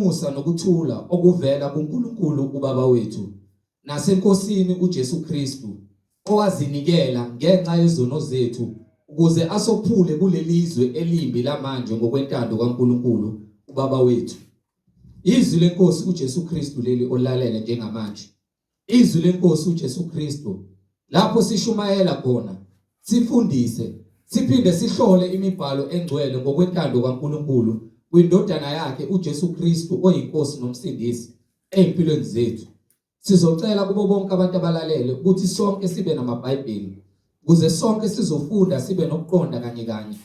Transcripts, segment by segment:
Umusa nokuthula okuvela kuNkulunkulu uBaba wethu naseNkosini uJesu Kristu owazinikela ngenxa yezono zethu ukuze asophule kulelizwe elimbi lamanje ngokwentando kaNkulunkulu uBaba wethu. Izwi leNkosi uJesu Kristu leli olalele njengamanje. Izwi leNkosi uJesu Kristu lapho sishumayela khona, sifundise, siphinde sihlole imibhalo engcwele ngokwentando kaNkulunkulu kwindodana yakhe uJesu Kristu oyiNkosi noMsindisi ezimpilweni zethu. Sizocela kubo bonke abantu abalalele ukuthi sonke sibe namaBhayibheli ukuze sonke sizofunda sibe nokuqonda kanye kanye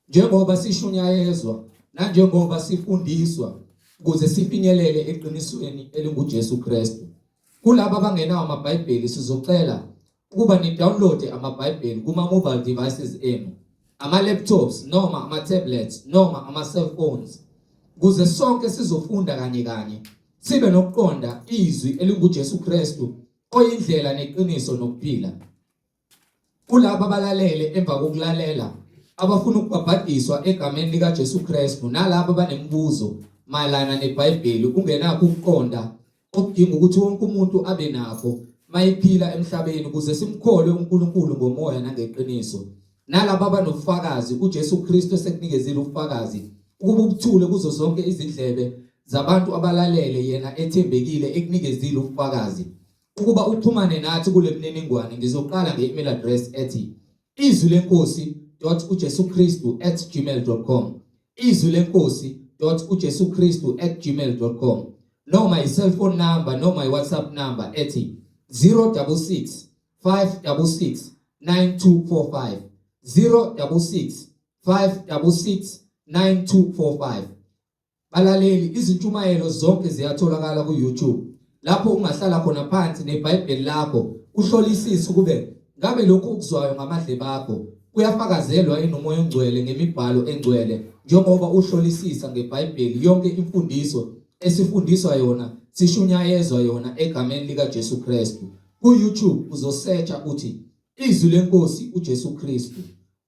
njengoba sishunyayezwa nanjengoba sifundiswa ukuze sifinyelele eqinisweni elinguJesu Kristu. Kulabo abangenawo amaBhayibheli sizocela ukuba ni-download amaBhayibheli kuma-mobile devices enu, ama-laptops noma ama-tablets noma ama-cellphones ukuze sonke sizofunda kanye kanye sibe nokuqonda izwi elinguJesu Kristu oyindlela neqiniso nokuphila. Kulabo abalalele emva kokulalela abafuna ukubhabhadiswa egameni likaJesu Kristu nalabo abanemibuzo mayelana neBhayibheli ungenakho ukuqonda okudinga ukuthi wonke umuntu abe nakho mayiphila emhlabeni ukuze simkholwe uNkulunkulu ngomoya nangeqiniso nalabo abanobufakazi uJesu Kristu esekunikezile ubufakazi ukuba ubuthule kuzo zonke izindlebe zabantu abalalele yena ethembekile ekunikezile ubufakazi Ukuba uxhumane nathi kule mniningwane ngizoqala nge-email address ethi izwi lenkosi dot ujesu kristu at gmail dot com izwi lenkosi dot ujesu kristu at gmail dot com noma i-cellphone number noma i-whatsapp number ethi 066 566 9245 066 566 9245 Balaleli, izintshumayelo zonke ziyatholakala ku-YouTube lapho ungahlala khona phansi neBhayibheli lakho uhlolisise ukube ngabe lokhu okuzwayo ngamadlebe akho kuyafakazelwa yini uMoya oNgcwele ngemibhalo engcwele njengoba uhlolisisa ngeBhayibheli yonke imfundiso esifundiswa yona sishunyayezwa yona egameni likaJesu Kristu. Ku-YouTube uzosearcha uthi Izwi leNkosi uJesu Kristu.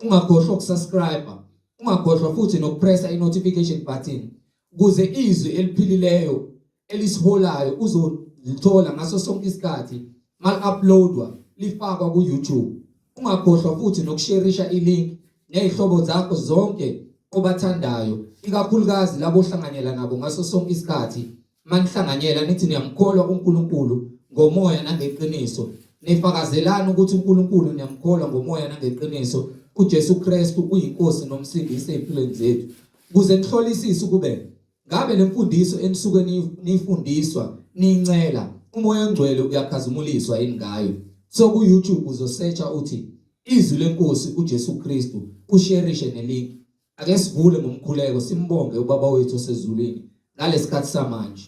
Ungakhohlwa ukusubscribe, ungakhohlwa futhi nokupressa i-notification button ukuze izwi eliphilileyo elisiholayo uzolithola ngaso sonke isikhathi mal-uploadwa lifakwa ku-YouTube. Ungakhohlwa futhi nokusherisha i-link nezihlobo zakho zonke obathandayo ikakhulukazi labo ohlanganyela nabo ngaso sonke isikhathi Manihlanganyela nithi niyamkholwa uNkulunkulu ngomoya nangeqiniso, nifakazelana ukuthi uNkulunkulu niyamkholwa ngomoya nangeqiniso, uJesu Kristu uyiNkosi noMsindisi ezimpilweni zethu. Ukuze nihlolisise ukube ngabe lemfundiso enisuke niyifundiswa niyincela uMoya oNgcwele uyakhazimuliswa yini ngayo. So ku YouTube uzosearcha uthi Izwi leNkosi uJesu Kristu usherishe nelink. Ake sivule ngomkhuleko simbonge uBaba wethu osezulwini ngalesikhathi samanje.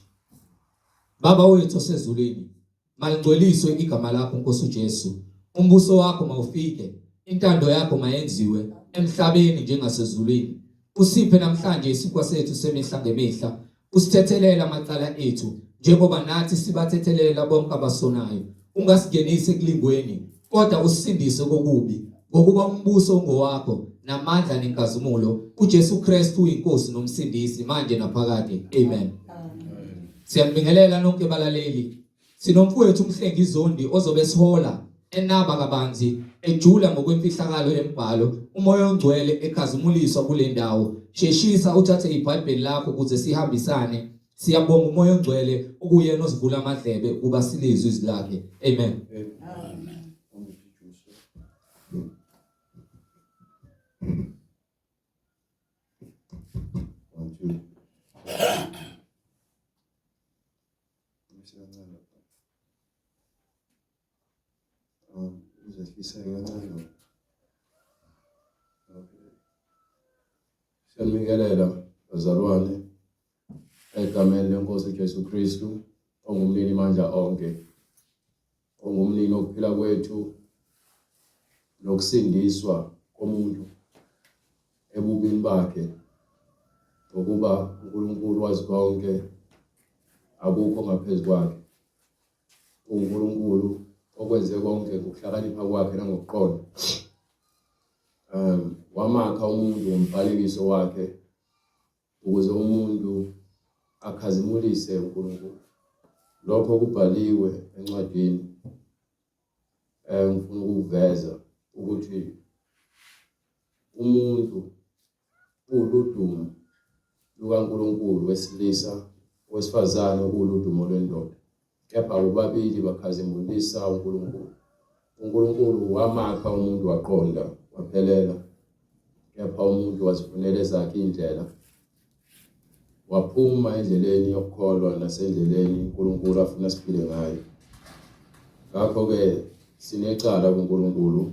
Baba wethu osezulwini, malingcweliswe igama lakho Nkosi uJesu. Umbuso wakho mawufike, intando yakho mayenziwe emhlabeni njengasezulwini. Usiphe namhlanje isinkwa sethu semihla ngemihla. Usithethelele amacala ethu njengoba nathi sibathethelela bonke abasonayo. Ungasingenisi ekulingweni, kodwa usisindise kokubi, ngokuba umbuso ungowakho namandla nenkazimulo uJesu Kristu uyiNkosi noMsindisi manje naphakade. Amen. Siyambingelela nonke balaleli. Sinomfowethu uMhlengi Zondi ozobe esihola enaba kabanzi ejula ngokwemfihlakalo yembhalo uMoya oNgcwele ekhazimuliswa kule ndawo. Sheshisa uthathe iBhayibheli lakho ukuze sihambisane. Siyabonga uMoya oNgcwele okuyena osivula amadlebe ukuba silizwe izwi lakhe. Amen. Amen. One, two. Uzehlise kancane. Okay. Siyanibingelela bazalwane egameni lenkosi uJesu Kristu ongumnini mandla onke ongumnini wokuphila kwethu nokusindiswa komuntu ebubini bakhe ngokuba uNkulunkulu wazi konke akukho ngaphezu kwakhe uNkulunkulu okwenze konke ngokuhlakanipha kwakhe nangokuqonda wamakha umuntu ngomfanekiso wakhe ukuze umuntu akhazimulise uNkulunkulu. Lokho kubhaliwe encwadini ngifuna ukuveza ukuthi umuntu uwuludumo lukaNkulunkulu wesilisa, owesifazane uwuludumo lwendoda. Kepha bobabili bakhazimulisa uNkulunkulu. UNkulunkulu wamakha umuntu waqonda waphelela, kepha umuntu wazifunela ezakhe iy'ndlela, waphuma endleleni yokukholwa nasendleleni uNkulunkulu afuna siphile ngayo. Ngakho-ke sinecala kuNkulunkulu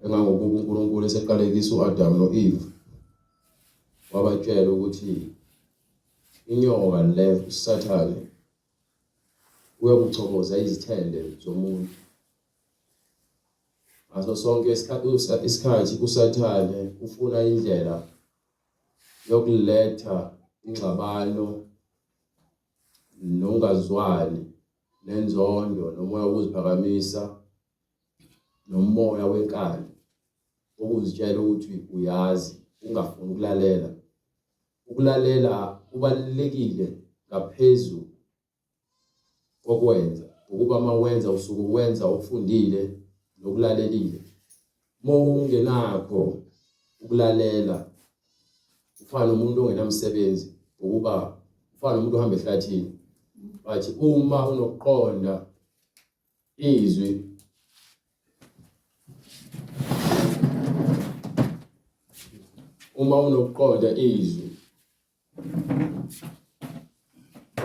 engangokuba uNkulunkulu eseqalekisa u-Adamu no-Eve wabatshela ukuthi inyoka le uSathane uyakuchoboza izithende zomuntu. Ngaso sonke isikhathi uSathane ufuna indlela yokuletha ingxabano nongazwani nenzondo nomoya wokuziphakamisa nomoya wenkani wokuzitshela ukuthi uyazi ungafuni ukulalela. Ukulalela kubalulekile ngaphezu kokwenza ngokuba uma wenza usuke wenza okufundile nokulalelile. Uma ungenakho ukulalela ufana nomuntu ongenamsebenzi ngokuba ufana nomuntu ohamba ehlathini. But uma unokuqonda izwi uma unokuqonda izwi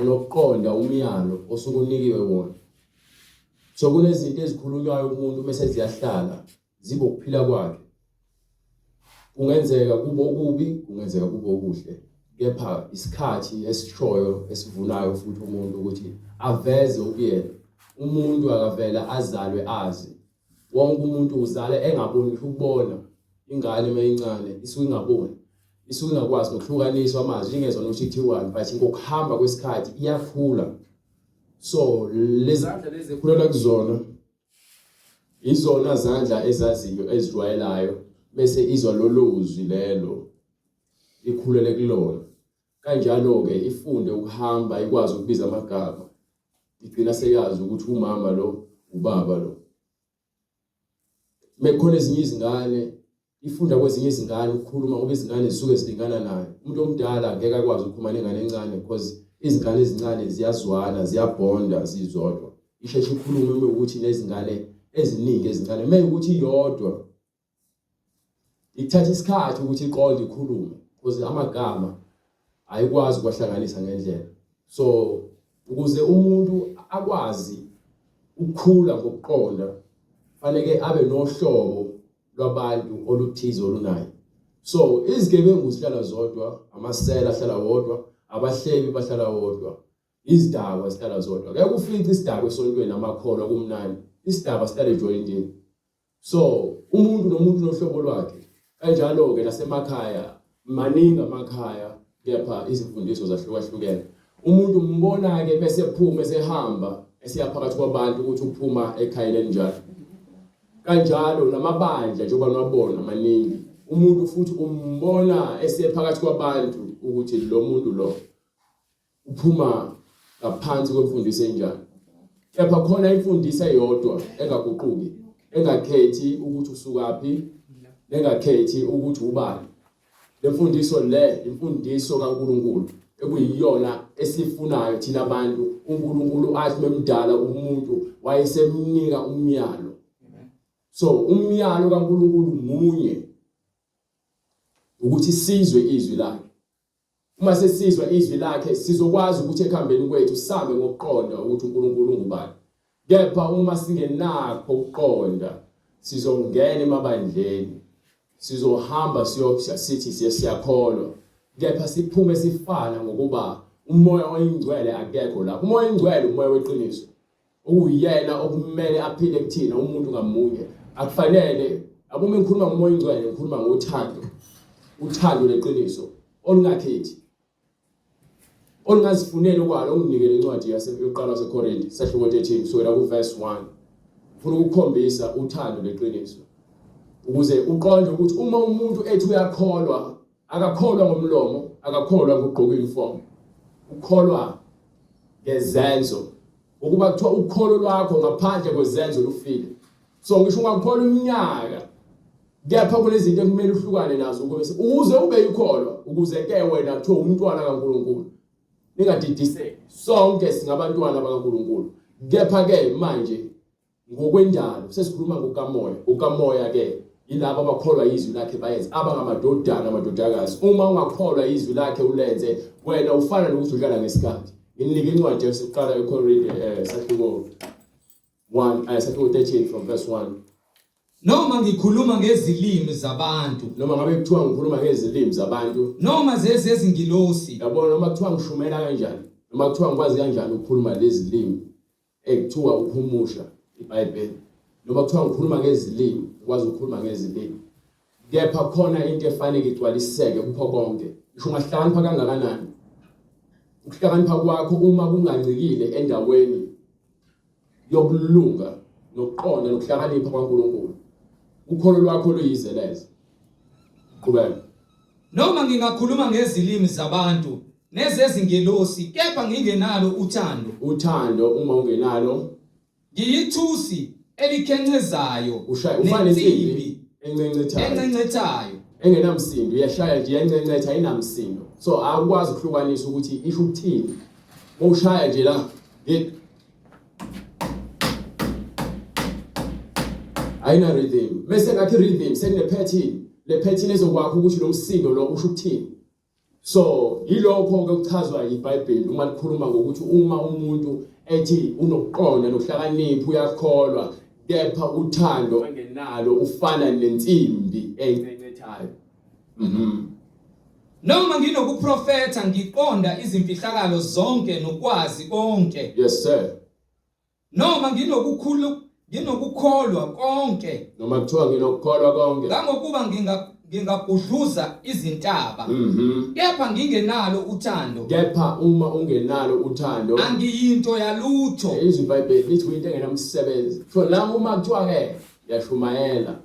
unokuqonda umyalo osuke unikiwe wona. So kunezinto ezikhulunywayo kumuntu mese ziyahlala zibe ukuphila kwakhe. Kungenzeka kube okubi, kungenzeka kube okuhle. Kepha isikhathi esishoyo esivunayo futhi umuntu ukuthi aveze ubuyena. Umuntu akavela azalwe azi. Wonke umuntu uzale engaboni ngisho ukubona ingane uma incane isuke ingaboni. Isuke ingakwazi nokuhlukaniswa amazwi ingezwa nokuthi kuthiwani but ngokuhamba kwesikhathi iyakhula. So lezandla lezi ekhulela kuzona Izona zandla ezaziyo ezijwayelayo bese izwa lolo zwi lelo ikhulele kulona. Kanjalo-ke ifunde ukuhamba ikwazi ukubiza amagama igcina seyazi ukuthi umama lo ubaba lo. Mekukhona ezinye izingane Ifunda kwezinye izingane ukukhuluma ngoba izingane zisuke zilingana nayo. Umuntu omdala ngeke akwazi ukukhuluma nengane encane because izingane ezincane ziyazwana, ziyabhonda zizodwa. Isheshe ikhulume uma ukuthi nezingane eziningi ezincane. Uma ukuthi iyodwa ikuthatha isikhathi ukuthi iqonde ikhulume because amagama ayikwazi ukwahlanganisa ngendlela. So ukuze umuntu akwazi ukukhula ngokuqonda faneke abe nohlobo lwabantu oluthize olunayo. So izigebengu zihlala zodwa, amasela ahlala wodwa, abahlebi bahlala wodwa, izidakwa zihlala zodwa. Ngeke ufice isidakwa esontweni amakholwa kumnandi, isidakwa sihlala ejoyintini. So umuntu nomuntu nohlobo lwakhe. Kanjalo-ke nasemakhaya maningi amakhaya kepha izimfundiso zahlukahlukene. Umuntu umbona-ke bese ephuma esehamba esiya phakathi kwabantu ukuthi uphuma ekhayeni elinjani. Kanjalo namabandla njengoba niwabona maningi. Umuntu futhi umbona esephakathi kwabantu ukuthi lo muntu lo uphuma ngaphansi kwemfundiso enjani. Kepha khona imfundiso eyodwa engaguquki, engakhethi ukuthi usukaphi, nengakhethi ukuthi ubani. Le mfundiso le imfundiso kaNkulunkulu ekuyiyona esifunayo thina abantu. uNkulunkulu athi memdala umuntu wayesemnika umyalo. So umyalo kaNkulunkulu munye ukuthi sizwe izwi lakhe. Uma sesizwa izwi lakhe sizokwazi ukuthi ekuhambeni kwethu sihambe ngokuqonda ukuthi uNkulunkulu ungubani. Kepha uma singenakho ukuqonda sizongena emabandleni sizohamba sithi siyakholwa kepha siphume sifana ngokuba umoya oyingcwele akekho lapho. Umoya oyingcwele umoya weqiniso okuwuyena okumele aphile kuthina umuntu ngamunye. Akufanele akuma ngikhuluma ngomoya oyingcwele ngikhuluma ngothando, uthando leqiniso olungakhethi olungazifuneli okwalo. Onginikele incwadi yokuqala waseKorinte sahluko 13 kusukela kuverse 1 ufuna ukukhombisa uthando leqiniso ukuze uqonde ukuthi uma umuntu ethi uyakholwa akakholwa ngomlomo, akakholwa ngokugqoka uniform. Ukholwa ngezenzo. Ukuba kuthiwa ukholo lwakho ngaphandle kwezenzo lufile. So ngisho ungakholwa iminyaka kepha kunezinto ekumele uhlukane nazo ukube ukuze ube ikholwa ukuze ke wena kuthiwa umntwana kaNkuluNkulu. Ningadidiseki. Sonke singabantwana bakaNkuluNkulu. Kepha ke manje Ngokwendalo, sesikhuluma ngokukamoya. Ngokukamoya ke yilabo abakholwa izwi lakhe bayenze abangamadodana amadodakazi. Uma ungakholwa izwi lakhe ulenze, wena ufana nokuthi udlala ngesikhathi. Nginike incwadi yesiqala eKorinte sahluko 1 sahluko 13 from verse 1. Noma ngikhuluma ngezilimi zabantu. Noma ngabe kuthiwa ngikhuluma ngezilimi zabantu. Noma zezezingilosi. Yabona noma kuthiwa ngishumela kanjani, noma kuthiwa ngikwazi kanjani ukukhuluma lezi limi. Ekuthiwa uhumusha iBhayibheli noma kuthiwa ngikhuluma ngezilimi ngikwazi ukukhuluma ngezilimi kepha khona into efanele igcwaliseke kukho konke ngisho ungahlakanipha kangakanani ukuhlakanipha kwakho uma kungancikile endaweni yokulunga nokuqonda nokuhlakanipha kwaNkulunkulu ukholo lwakho luyizeleze qhubeka Noma ngingakhuluma ngezilimi zabantu nezezingelosi kepha ngingenalo uthando. Uthando uma ungenalo. Ngiyithusi elikhencezayo. Ushaya ufana nensimbi encencethayo. Encencethayo. Engenamsindo uyashaya nje iyancencetha ayinamsindo. So awukwazi ukuhlukanisa ukuthi isho ukuthini. Mawushaya nje la ayina rhythm bese ngakhi rhythm sekune pattern le pattern ezokwakho ukuthi lo msindo lo usho ukuthini so yilokho ke kuchazwa iBhayibheli uma likhuluma ngokuthi uma umuntu ethi unokuqonda nokuhlakanipha uyakholwa kepha uthando engenalo ufana nensimbi encencethayo Noma nginokuprofetha ngiqonda izimfihlakalo zonke nokwazi konke. Yes sir. Noma nginokukhulu nginokukholwa konke. Noma kuthiwa nginokukholwa konke. Ngangokuba nginga ngingagudluza izintaba. Kepha ngingenalo uthando. Kepha uma ungenalo uthando. Angiyinto yalutho. Izwi iBhayibheli lithi uyinto engenamsebenzi. So la uma kuthiwa ke ngiyashumayela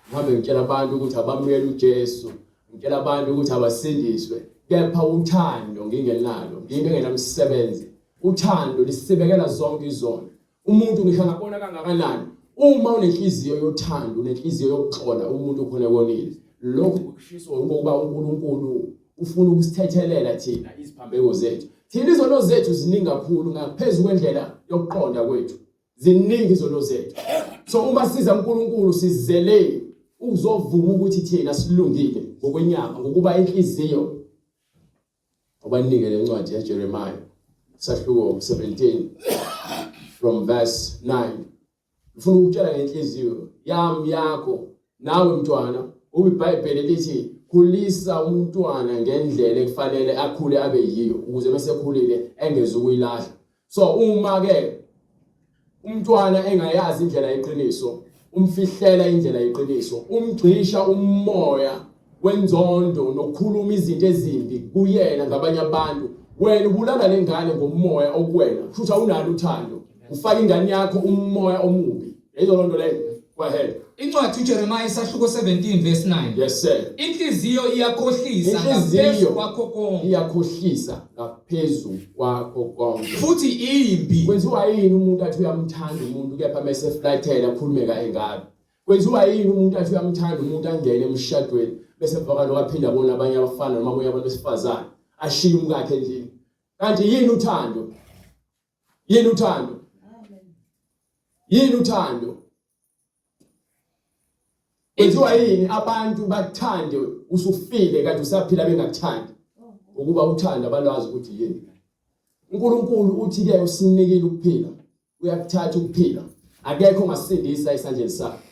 ngihambe ngitshela abantu ukuthi abamukele uJesu ngitshela abantu ukuthi abasindiswe kepha uthando ngingenalo ngiyinto engenamsebenzi uthando lisibekela zonke izono umuntu ngisho angabona kangakanani uma unenhliziyo yothando unenhliziyo yokuxola umuntu khona konile lokhu kushiswa ngokuba uNkulunkulu ufuna ukusithethelela thina iziphambeko zethu thina izono zethu ziningi kakhulu ngaphezulu kwendlela yokuqonda kwethu Ziningi izono zethu. So uma siza uNkulunkulu sizele ukuzovuma ukuthi thina silungile ngokwenyama ngokuba inhliziyo abanike lencwadi yaJeremiah sahluko 17 from verse 9 ngifuna ukutshela ngenhliziyo yami yakho nawe mntwana uBhayibheli lithi khulisa umntwana ngendlela ekufanele akhule abe yiyo ukuze bese khulile engeze ukuyilahla So uma ke umntwana engayazi indlela yeqiniso, umfihlela indlela yeqiniso, umgxisha umoya wenzondo nokukhuluma izinto ezimbi kuyena ngabanye abantu, wena ubulala lengane ngomoya okuwena, futhi awunalo uthando. Ufaka ingane yakho umoya omubi. Yizo lonto leyo. Go ahead. Incwadi uJeremiah isahluko 17 verse 9. Yes sir. Inhliziyo iyakhohlisa Inhliziyo ngaphezu kwakho konke. Iyakhohlisa ngaphezu kwakho konke. Futhi imbi. Kwenziwa yini umuntu athi uyamthanda umuntu kepha mese flathela akhulumeka engabe? Kwenziwa yini umuntu athi uyamthanda umuntu angene emshadweni bese emva kwalokho aphinde abone abanye abafana noma abanye abantu besifazane ashiye umkakhe endlini? Kanti yini uthando? Yini uthando? Yini uthando? Kwenziwa yini abantu bakuthande usufile kanti usaphila bengakuthandi? Ukuba uthando abalwazi ukuthi yini. uNkulunkulu uthi ke usinikile ukuphila, uyakuthatha ukuphila. Akekho ongasindisa esandleni sakhe.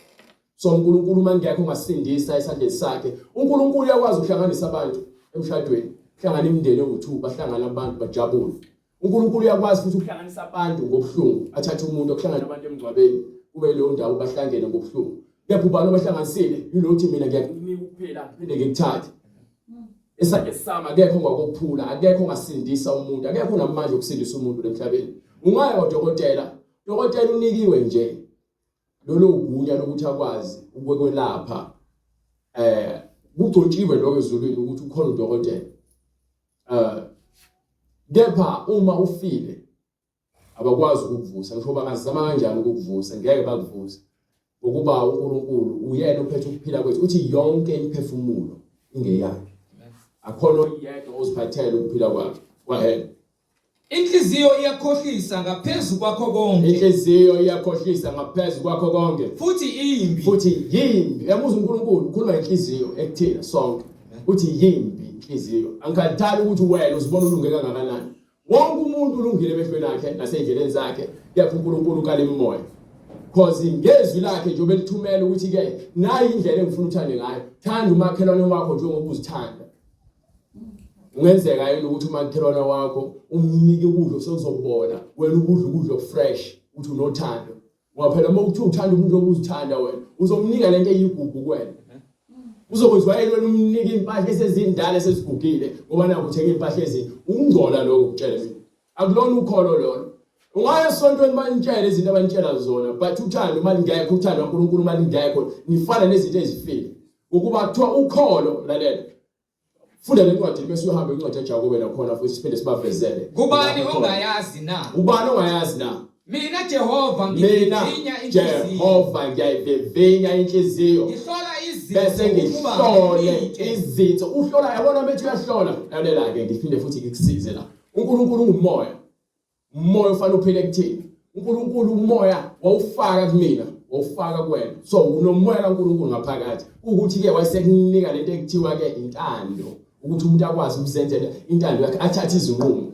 So uNkulunkulu uma ngekho ongasindisa esandleni sakhe. uNkulunkulu uyakwazi ukuhlanganisa abantu emshadweni. Hlangana imindeni engu-2 bahlangana abantu bajabule. uNkulunkulu uyakwazi futhi ukuhlanganisa abantu ngobuhlungu, athathe umuntu okuhlangana abantu emngcwabeni kube leyo ndawo bahlangene ngobuhlungu. Kepha ubani obahlanganisile? Yilo uthi mina ngiyakunika ukuphila ngiphinde ngikuthathe. Esandleni sami akekho ongakophula, akekho ongasindisa umuntu, akekho onamandla okusindisa umuntu emhlabeni. Ungaya kwadokotela, dokotela unikiwe nje lolo gunya lokuthi akwazi ukwekwelapha kugcotshiwe lokho ezulwini ukuthi ukhona udokotela. Kepha uma ufile abakwazi ukukuvusa, ngisho bangazama kanjani ukukuvusa, ngeke bakuvuse. Ngokuba uNkulunkulu uyena ophethe ukuphila kwethu, uthi yonke imiphefumulo ingeyakhe. Akhona oyedwa oziphathele ukuphila kwakhe. Kwahela. Inhliziyo iyakhohlisa ngaphezu kwakho konke. Inhliziyo iyakhohlisa ngaphezu kwakho konke. Futhi imbi. Futhi yimbi. Uyamuzwa uNkulunkulu ukhuluma ngenhliziyo ekuthina sonke. Uthi yimbi inhliziyo. Angikhathali ukuthi wena uzibona ulunge kangakanani. Wonke umuntu ulungile emehlweni akhe nasey'ndleleni zakhe, kepha uNkulunkulu ukala imimoya. Cause ngezwi lakhe nje obelithumela ukuthi ke nayi indlela engifuna uthande ngayo. Thanda umakhelwane wakho njengoba uzithanda. Kungenzeka yini ukuthi umakhelwane wakho umnike ukudla sekuzobola, wena ubudla ukudla okufresh, uthi unothando. Ngoba phela uma kuthiwa uthanda umuntu obuzithanda wena, uzomnika lento eyigugu kuwena. Uzokwenziwa yini wena umnike impahla esezindala esezigugile ngoba nakho uthenga impahla ezintsha. Ukungcola lokho kutshele mina. Akulona ukholo lolo. Ungaya esontweni banitshele izinto abanitshela zona but uthando uma lingekho uthando kaNkulunkulu uma lingekho nifana nezinto ezifile. Ngokuba kuthiwa ukholo lalela Funda le ncwadi bese uhambe incwadi yaJakobe nakhona futhi siphinde sibavezele. Kubani ongayazi na? Ubani ongayazi na? Mina Jehova ngivivinya inhliziyo. Jehova ngiyayivivinya inhliziyo. Ngihlola izinto bese ngihlole izinto. Uhlola yabona bethi uyahlola. Lalela ke ngiphinde futhi ngikusize la. uNkulunkulu ungumoya. Umoya ufanele uphile kuthina. uNkulunkulu umoya wawufaka kumina, wawufaka kuwena. So unomoya kaNkulunkulu ngaphakathi. Ukuthi ke wayesekunika lento ekuthiwa ke intando, ukuthi umuntu akwazi ukuzenzela intando yakhe, athathe izinqumo.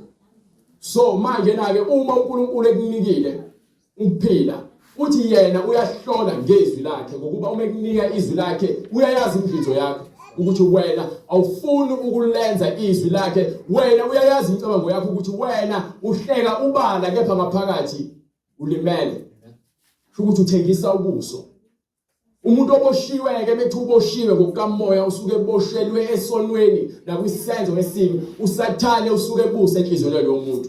So manje na ke uma uNkulunkulu ekunikile ukuphila uthi yena uyahlola ngezwi lakhe ngokuba uma ekunika izwi lakhe uyayazi imidlizo yakho ukuthi wena awufuni ukulenza izwi lakhe wena uyayazi imicabango yakho ukuthi wena uhleka ubala kepha ngaphakathi ulimele kusho ukuthi uthengisa ubuso Umuntu oboshiwe-ke bethi uboshiwe ngokukamoya usuke eboshelwe esonweni nakwisenzo esibi. USathane usuke ebusa enhliziyweni yalowo muntu.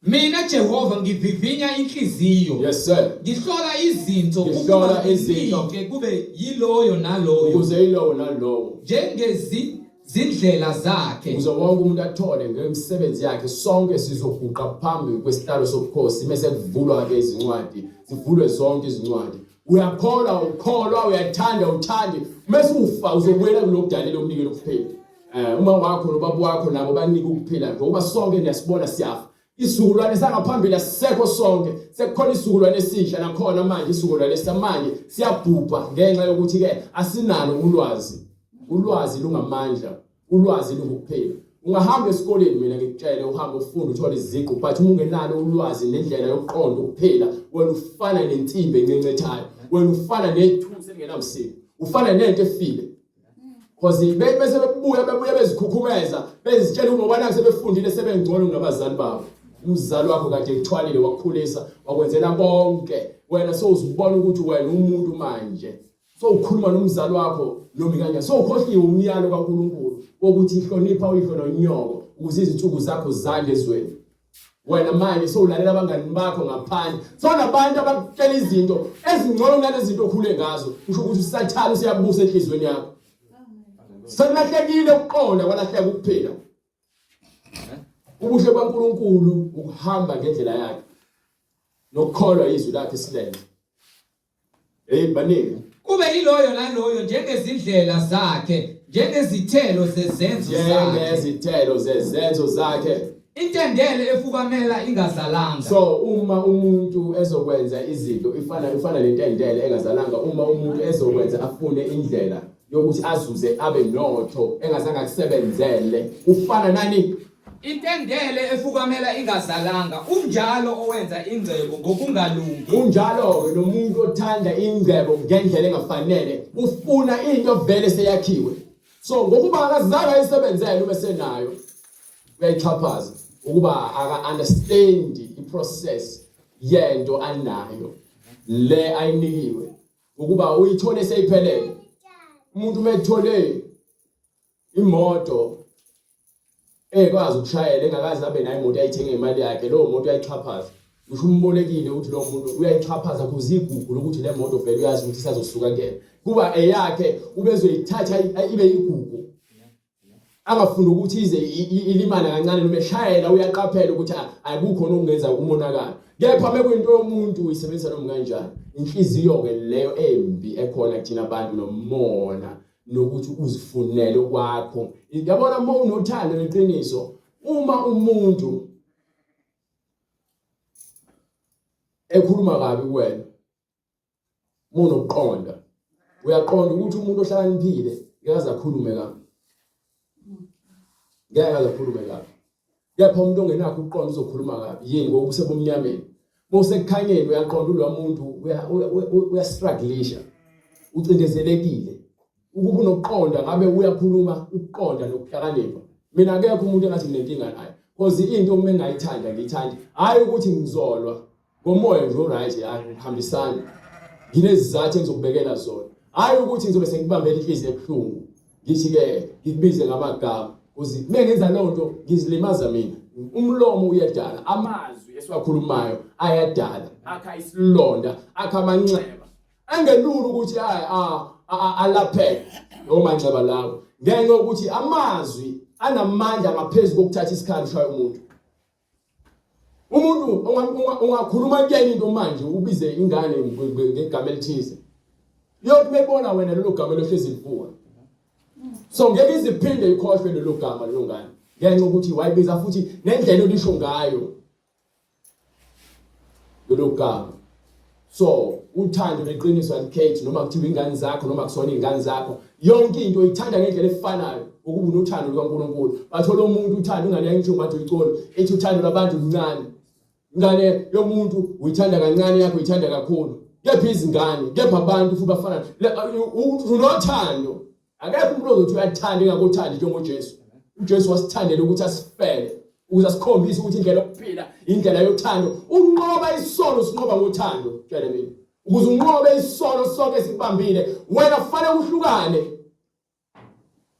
Mina Jehova ngivivinya inhliziyo. Yes sir. Ngihlola izinto Ngihlola izinto. ke kube yiloyo naloyo Ukuze yilowo nalowo. njengezi zindlela zakhe. Ukuze wonke umuntu athole ngemisebenzi yakhe sonke sizoguqa phambi kwesihlalo sobukhosi mese kuvulwa ke izincwadi zivulwe zonke izincwadi Uyakholwa ukholwa uyathanda uthande mase ufa uzobuyela kulokudalile okunikele ukuphila. Eh uma wakho nobaba wakho nabo banika ukuphila ngoba sonke niyasibona siyafa. Isizukulwane sangaphambili asisekho sonke sekukhona isizukulwane esisha nakhona manje isizukulwane samanje siyabhubha ngenxa yokuthi ke asinalo ulwazi. Ulwazi lungamandla. Ulwazi lungukuphila. Ungahamba esikoleni mina ngikutshele uhambe ufunde uthole iziqu but uma ungenalo ulwazi nendlela yokuqonda ukuphila wena ufana nensimbi encencethayo wena ufana nethusi elingenamsiko ufana nento efile cause bese bebuya bebuya bezikhukhumeza bezitshela ngoba naku sebefundile sebengcono kunabazali babo umzali wakho kade ekuthwalile wakukhulisa wakwenzela konke wena sowuzibona ukuthi wena umuntu manje So ukhuluma nomzali wakho noma kanjani. So ukhohliwe umyalo kaNkuluNkulu wokuthi hlonipha uyihlo nonyoko ukuze izinsuku zakho zande ezweni. Wena manje sowulalela abangani bakho ngaphandle. So nabantu abakutshela izinto ezingcono kunalezi zinto okhule ngazo. Usho ukuthi uSathane useyabusa enhlizweni yakho. Sekulahlekile ukuqonda kwalahleka ukuphila. Ubuhle bukaNkuluNkulu ukuhamba ngendlela yakhe nokukholwa izwi lakhe silenze. Hey baningi. Kube yiloyo naloyo njengezindlela zakhe, njengezithelo zezenzo zakhe. Njengezithelo zezenzo zakhe. Intendele efukamela ingazalanga. So uma umuntu ezokwenza izinto ifana ifana nentendele engazalanga uma umuntu ezokwenza afune indlela yokuthi azuze abe notho engazange akusebenzele ufana nani Intendele efukamela ingazalanga, unjalo owenza ingcebo ngokungalungi. Unjalo-ke nomuntu othanda ingcebo ngendlela engafanele, ufuna into vele seyakhiwe. So ngokuba akazange ayisebenzele uma esenayo, uyayixhaphaza ukuba aka-understand i-process yento anayo le ayinikiwe ukuba uyithole seyiphelele. Umuntu uma ethole Imoto ekwazi ukushayela engakaze abe nayo imoto ayithenge ngemali yakhe lowo muntu uyayixhaphaza. Ngisho umbolekile ukuthi lowo muntu uyayixhaphaza kuze igugu lokuthi le moto vele uyazi ukuthi isazosuka kuyena. Kuba eyakhe ubezoyithatha ibe igugu. Angafuni ukuthi ize ilimale kancane noma eshayela uyaqaphela ukuthi akukho okungenza umonakalo. Kepha mekuyinto yomuntu uyisebenzisa noma kanjani. Inhliziyo ke leyo embi ekhona kuthina abantu nomona nokuthi uzifunele okwakho. Yabona uma unothando neqiniso uma umuntu ekhuluma kabi kuwena uma unokuqonda uyaqonda ukuthi umuntu ohlakaniphile ngeke aze akhulume kabi ngeke aze akhulume kabi kepha umuntu ongenakho ukuqonda uzokhuluma kabi yini ngoba usebumnyameni uma usekukhanyeni uyaqonda ulowa muntu uyastrugglisha ucindezelekile ukuba unokuqonda ngabe uyakhuluma ukuqonda nokuhlakanipha mina akekho umuntu engathi nginenkinga naye because into uma engayithanda ngiyithanda hhayi ukuthi ngizolwa ngomoya nje uright angihambisani nginezizathu engizokubekela zona hhayi ukuthi ngizobe sengikubambela inhliziyo ebuhlungu ngithi-ke ngikubize ngamagama kuze uma ngenza leyo nto ngizilimaza mina umlomo uyadala amazwi esiwakhulumayo ayadala akha isilonda akha amanxeba engelula ukuthi alapheke lawo manxeba lawo ngenxa yokuthi amazwi anamandla ngaphezu kokuthatha isikhali ushaya umuntu umuntu ungakhuluma kuyena into manje ubize ingane ngegama elithize yothi mebona wena lelo gama lohlezi livuka so ngeke iziphinde ikhohlwe lelo gama leyo ngane ngenxa yokuthi wayibiza futhi nendlela olisho ngayo lelo gama so uthando neqiniso alikhethi noma kuthiwa ingane zakho noma kusona ingane zakho yonke into uyithanda ngendlela efanayo ukuba unothando lukaNkuluNkulu bathola umuntu uthando ingane yayisho ngathi uyicolo ethi uthando lwabantu luncane ingane yomuntu uyithanda kancane yakho uyithanda kakhulu kepha izingane kepha abantu futhi bafana unothando Akekho umuntu ozothi uyathanda engakuthandi njengoJesu. UJesu wasithandela ukuthi asifele ukuze asikhombise ukuthi indlela yokuphila indlela yothando. Unqoba isono sinqoba ngothando, tshele mina. Ukuze unqobe isono sonke esikubambile, wena kufanele uhlukane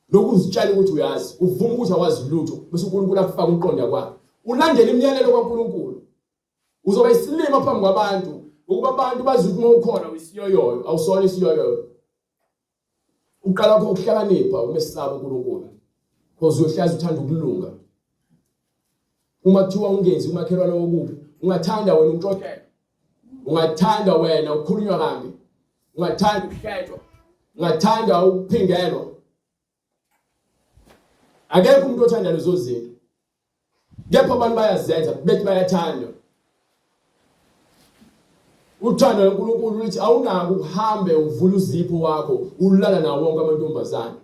nokuzitshela ukuthi uyazi, uvume ukuthi awazi lutho, bese uNkulunkulu akufaka ukuqonda kwakhe. Ulandele imiyalelo kaNkulunkulu. Uzoba isilima phambi kwabantu ukuba abantu bazi ukuthi uma ukhona uyisiyoyoyo, awusona isiyoyoyo. Uqala kho ukuhlakanipha umesaba uNkulunkulu. Because uyohlaza uthanda ukulunga. Uma kuthiwa ungenzi umakhelwane okubi, ungathanda wena umtshotshelo. Ungathanda wena ukukhulunywa kambi. Ungathanda ukuhletshwa. Ungathanda ukuphingelwa. Akekho umuntu othanda lezo zinto. Kepha abantu bayazenza bethi bayathanda. Uthando loNkulunkulu lithi awunako ukuhambe uvula uzipho wakho ulala nawo wonke amantombazane.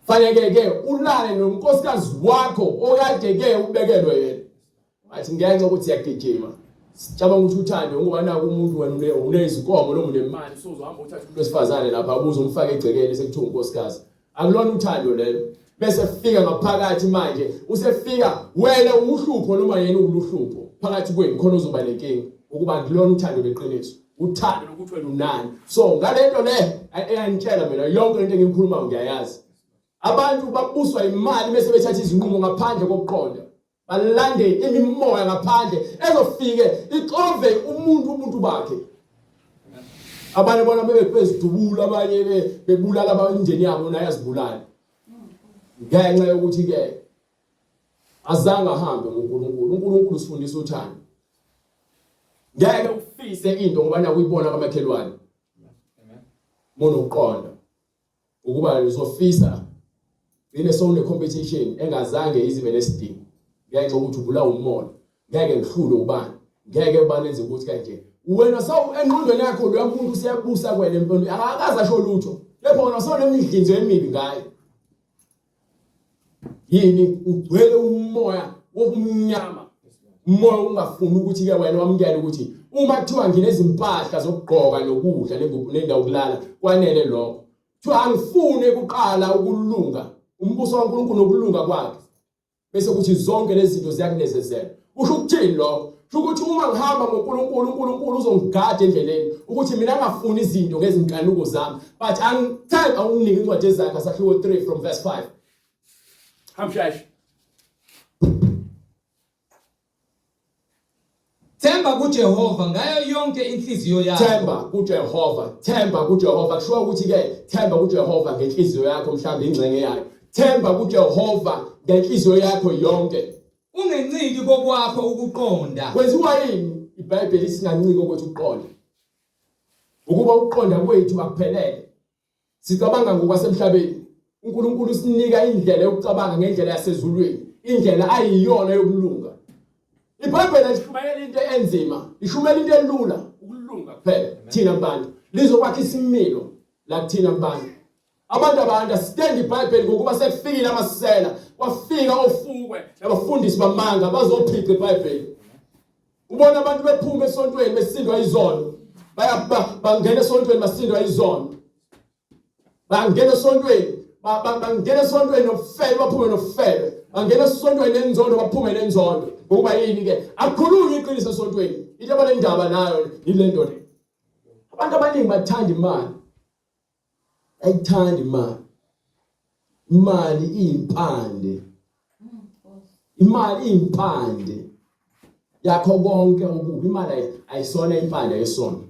Faneke ke ulale nonkosikazi wakho okade ke ubekelwe yena. Athi ngenxa ukuthi siyagijima. Sicabanga ukuthi uthando ngoba naku umuntu wena unezinkomo noma unemali sozohamba uthatha umuntu wesifazane lapha ubuze umfake egcekeni sekuthiwa unkosikazi. Akulona uthando lelo. Bese fika ngaphakathi manje usefika wena uhlupho noma yena uluhlupho phakathi kwenu khona uzoba nenkinga ukuba ngilona uthando leqiniso. Uthando lokuthi wena unani. So ngalento le eyangitshela mina yonke into engiyikhulumayo ngiyayazi. Abantu babuswa imali bese bethatha izinqumo ngaphandle kokuqonda. Balande imimoya ngaphandle ezofike ixove umuntu umuntu bakhe. Abanye bona bebezidubula abanye bebulala abanye yabo naye azibulala. Ngenxa yokuthi ke azange ahambe ngoNkulunkulu. uNkulunkulu usifundisa uthando. Ngeke ufise into ngoba nakuyibona kwamakhelwane. Monokuqonda. Ukuba uzofisa gcine sowune competition engazange izibe nesidingo ngenxa yokuthi ubulawa umona ngeke ngihlulwe ubani ngeke ubani enze ukuthi kanje wena sawu engqondweni yakho loya muntu useyabusa kwena empilweni akakaze asho lutho kepha wena sewunemidlinzo emibi ngaye yini ugcwele umoya wobumnyama umoya ungafuni ukuthi ke wena wamukele ukuthi uma kuthiwa nginezimpahla zokugqoka nokudla nendawo yokulala kwanele lokho kuthiwa angifune kuqala ukulunga umbuso kaNkulunkulu nokulunga kwakhe bese kuthi zonke lezi zinto ziyakunezezela kusho ukuthini lokho kusho ukuthi uma ngihamba ngoNkulunkulu uNkulunkulu uzongigada endleleni ukuthi mina ngafuni izinto ngezinkanuko zami but angithandi awunginike incwadi ezakhe sahluko 3 from verse 5 hamshashe Themba kuJehova ngayo yonke inhliziyo yakho. Themba kuJehova, themba kuJehova. Kusho ukuthi ke themba kuJehova ngenhliziyo yakho mhlawumbe ingxenye yayo. Themba kuJehova ngenhliziyo yakho yonke. Ungenciki kokwakho ukuqonda. Kwenziwa yini iBhayibheli singanciki kokwethu ukuqonda? Ukuba ukuqonda kwethu akuphelele. Sicabanga ngokwasemhlabeni. uNkulunkulu usinika indlela yokucabanga ngendlela yasezulwini, indlela ayiyona yokulunga. IBhayibheli alishumayela into enzima, lishumayela into elula, ukulunga kuphela. Thina bantu lizokwakha isimilo la kuthina bantu. Abantu aba-understand iBhayibheli ngokuba sekufikile amasela, kwafika ofukwe nabafundisi bamanga bazophica iBhayibheli. Ubona abantu bephuma esontweni besindwa izono. Baya bangena esontweni basindwa izono. Bangena esontweni, bangena esontweni nobufebe baphume nobufebe. Bangena esontweni nenzondo baphume nenzondo. Ngokuba yini ke? Akukhulunywa iqiniso esontweni. Into abanendaba nayo yile nto le. Abantu abaningi bathanda imali. Ayithandi imali. Imali iyimpande. Imali iyimpande yakho konke okubi. Imali ayisona impande yesono.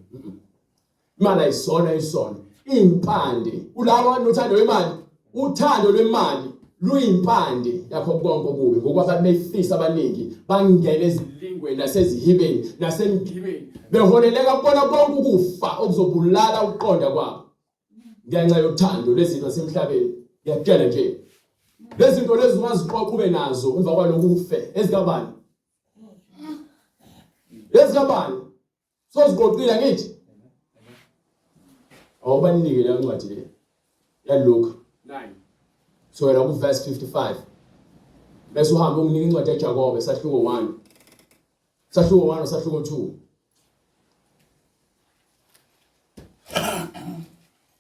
Imali ayisona isono. Iyimpande. Kulabo nothando lwemali, uthando lwemali luyimpande yakho konke okubi ngokuba abantu beyifisa abaningi bangene ezilingweni nasezihibeni nasemgibeni beholeleka kubona konke ukufa okuzobulala ukuqonda kwabo ngenxa yothando lwezinto zasemhlabeni ngiyakutshela nje lezi zinto lezi ungaziqoqa ube nazo emva kwaloku ufe ezikabani ezikabani soziqoqile ngithi awubanike le ncwadi le yaLuka 9 sokela ku verse 55 bese uhamba unginika incwadi yaJakobe sahluko 1 sahluko 1 sahluko 2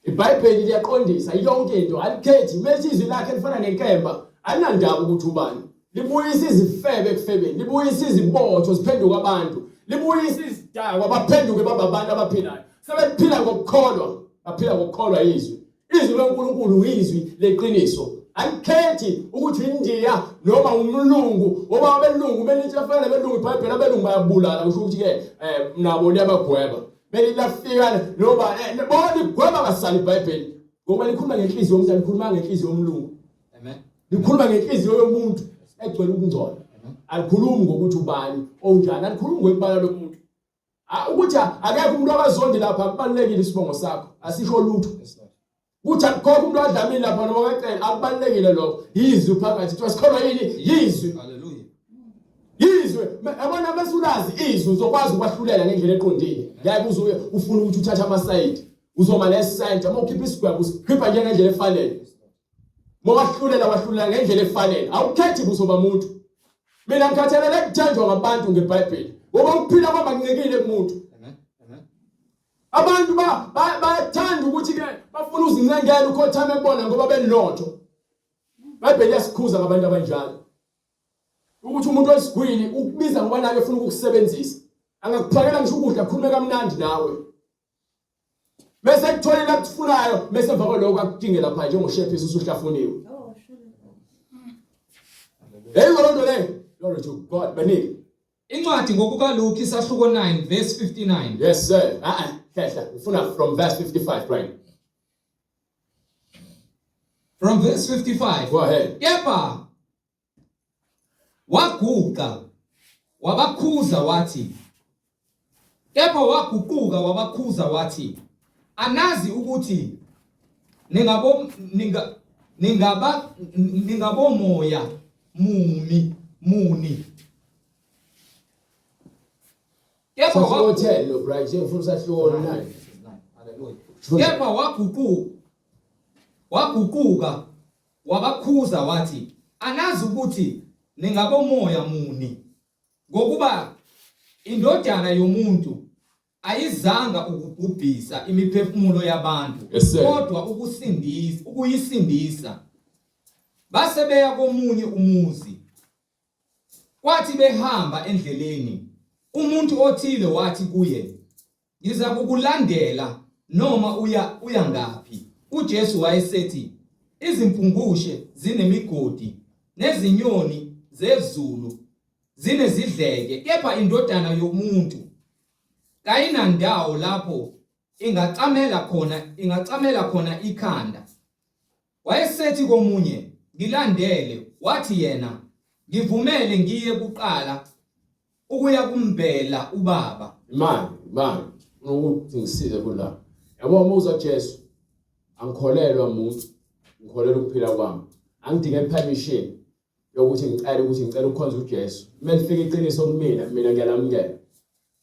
IBhayibheli liyaqondisa yonke into alikhethi methi izwi lakhe lifana nenkemba alinandaba ukuthi ubani libuyisa izifebe ekufebeni libuyisa izibotho ziphenduka abantu libuyisa izidakwa baphenduke baba abantu abaphilayo sebephila ngokukholwa baphila ngokukholwa izwi izwi loNkulunkulu izwi leqiniso alikhethi ukuthi uyiNdiya noma umlungu ngoba abelungu belithi lafana nabelungu iBhayibheli abelungu bayabulala kusho ukuthi ke eh, nabo liyabagweba Beli lafika noba eh, bona ligweba kasali iBhayibheli ngoba likhuluma ngenhliziyo yomuntu alikhuluma ngenhliziyo yomlungu. Amen. Likhuluma ngenhliziyo yomuntu egcwele ukungcola. Alikhulumi ngokuthi ubani onjani, alikhulumi ngoibala lomuntu. Ah, ukuthi akekho umuntu akazondi lapha kubalulekile isibongo sakho, asisho lutho. Kuthi akukhokho umuntu wadlamini lapha noma wacela akubalulekile lokho. Yizwi phakathi kuthiwa sikholwa yini? Yizwi. Hallelujah. Yizwe yabona mesulazi izwi uzokwazi ukwahlulela ngendlela eqondile. Ngeke uze ufune ukuthi uthathe amasayidi. Uzoma nesenta uma ukhipha isigwebo usikhipha njengendlela efanele. Uma wahlulela wahlulela ngendlela efanele. Awukhethi buso bamuntu. Mina ngikhathalele kuthenjwa ngabantu ngeBhayibheli. Ngoba ukuphila kwami akuncikile kumuntu. Abantu bayathanda ukuthi ke bafuna uzincengela ukhothame kubona ngoba benotho. IBhayibheli liyasikhuza ngabantu abanjalo. Ukuthi umuntu oyisigwili ukubiza ngoba naye efuna ukukusebenzisa. Angakuphakela ngisho ukudla akhulume kamnandi nawe. Bese kutholela akufunayo bese emva kwaloko akudinge lapha njengoshephisi usuhlafuniwe. Hey loo nto leyo. Glory to God. Banike. Incwadi ngokukaLuke isahluko 9 verse 59. Yes sir. Ah ah, hlehla. Ufuna from verse 55 Brian. From verse 55. Go ahead. Kepha waguqa wabakhuza wathi Kepha waguquka wabakhuza wathi anazi ukuthi ningabo ninga ningaba ningabomoya mumi muni Kepha Sahluko 10 lo Brian ngifuna usahluko 9. Kepha waguquka waguquka wabakhuza wathi anazi ukuthi ningabomoya muni ngokuba indodana yomuntu ayizanga ukubhubhisa imiphefumulo yabantu Yes, sir. kodwa ukusindisa ukuyisindisa base beya komunye umuzi Kwathi behamba endleleni, umuntu othile wathi kuye, Ngizakukulandela noma uya uya ngaphi. UJesu wayesethi, Izimpungushe zinemigodi, nezinyoni zezulu zinezidleke, kepha iNdodana yomuntu kayinandawo lapho ingacamela khona ingacamela khona ikhanda. Wayesethi komunye, Ngilandele, wathi yena, Ngivumele ngiye kuqala ukuya kumbela ubaba. Imali, imali. Ukuthi ngisize kula. Yabo uma uza Jesu, angikholelwa muntu, ngikholelwa ukuphila kwami. Angidinge permission yokuthi ngicele ukuthi ngicela ukukhonza uJesu. Kumele lifike iqiniso kumina, mina ngiyalamukela.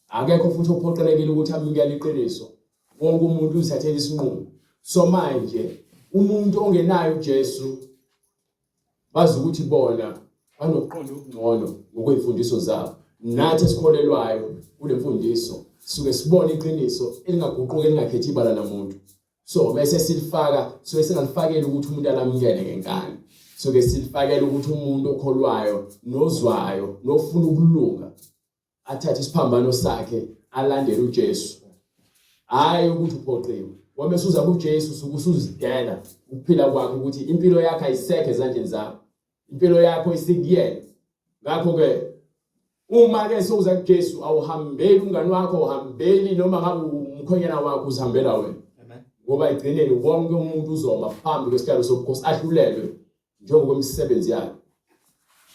Akekho futhi ophoqelekile ukuthi amukele iqiniso. Wonke umuntu uzithathela isinqumo. So manje umuntu ongenayo uJesu bazi ukuthi bona banokuqonda okungcono ngokwezimfundiso zabo. Nathi esikholelwayo kule mfundiso sisuke sibone iqiniso elingaguquki elingakhethi ibala namuntu. So bese silifaka suke singalifakeli ukuthi umuntu alamukele ngenkani. Suke silifakela ukuthi umuntu okholwayo nozwayo nofuna ukulunga athathe isiphambano sakhe alandele uJesu hayi ukuthi uphoqiwe ngoba esuza kuJesu usuke usuzidela ukuphila kwakhe ukuthi impilo yakhe ayisekho ezandleni zakho impilo yakho isikuyena ngakho ke uma ke sewuza kuJesu awuhambeli umngani wakho awuhambeli noma ngabe umkhwenyana wakho uzihambela wena ngoba egcineni wonke umuntu uzoma phambi kwesihlalo sobukhosi ahlulelwe njengokwemisebenzi yakhe.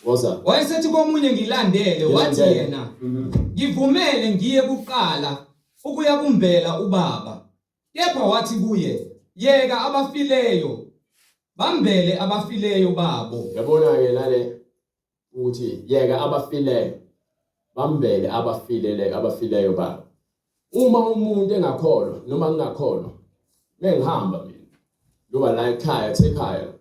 Woza. Wayesethi komunye ngilandele, wathi Ngilandele. yena, ngivumele ngiye kuqala ukuya kumbela ubaba. Kepha wathi kuye, yeka abafileyo, bambele abafileyo babo. Yabona-ke nale ukuthi yeka abafileyo bambele abafilele abafileyo babo. Uma umuntu engakholwa noma ngingakholwa, mengihamba mina njengoba la ekhaya kusekhaya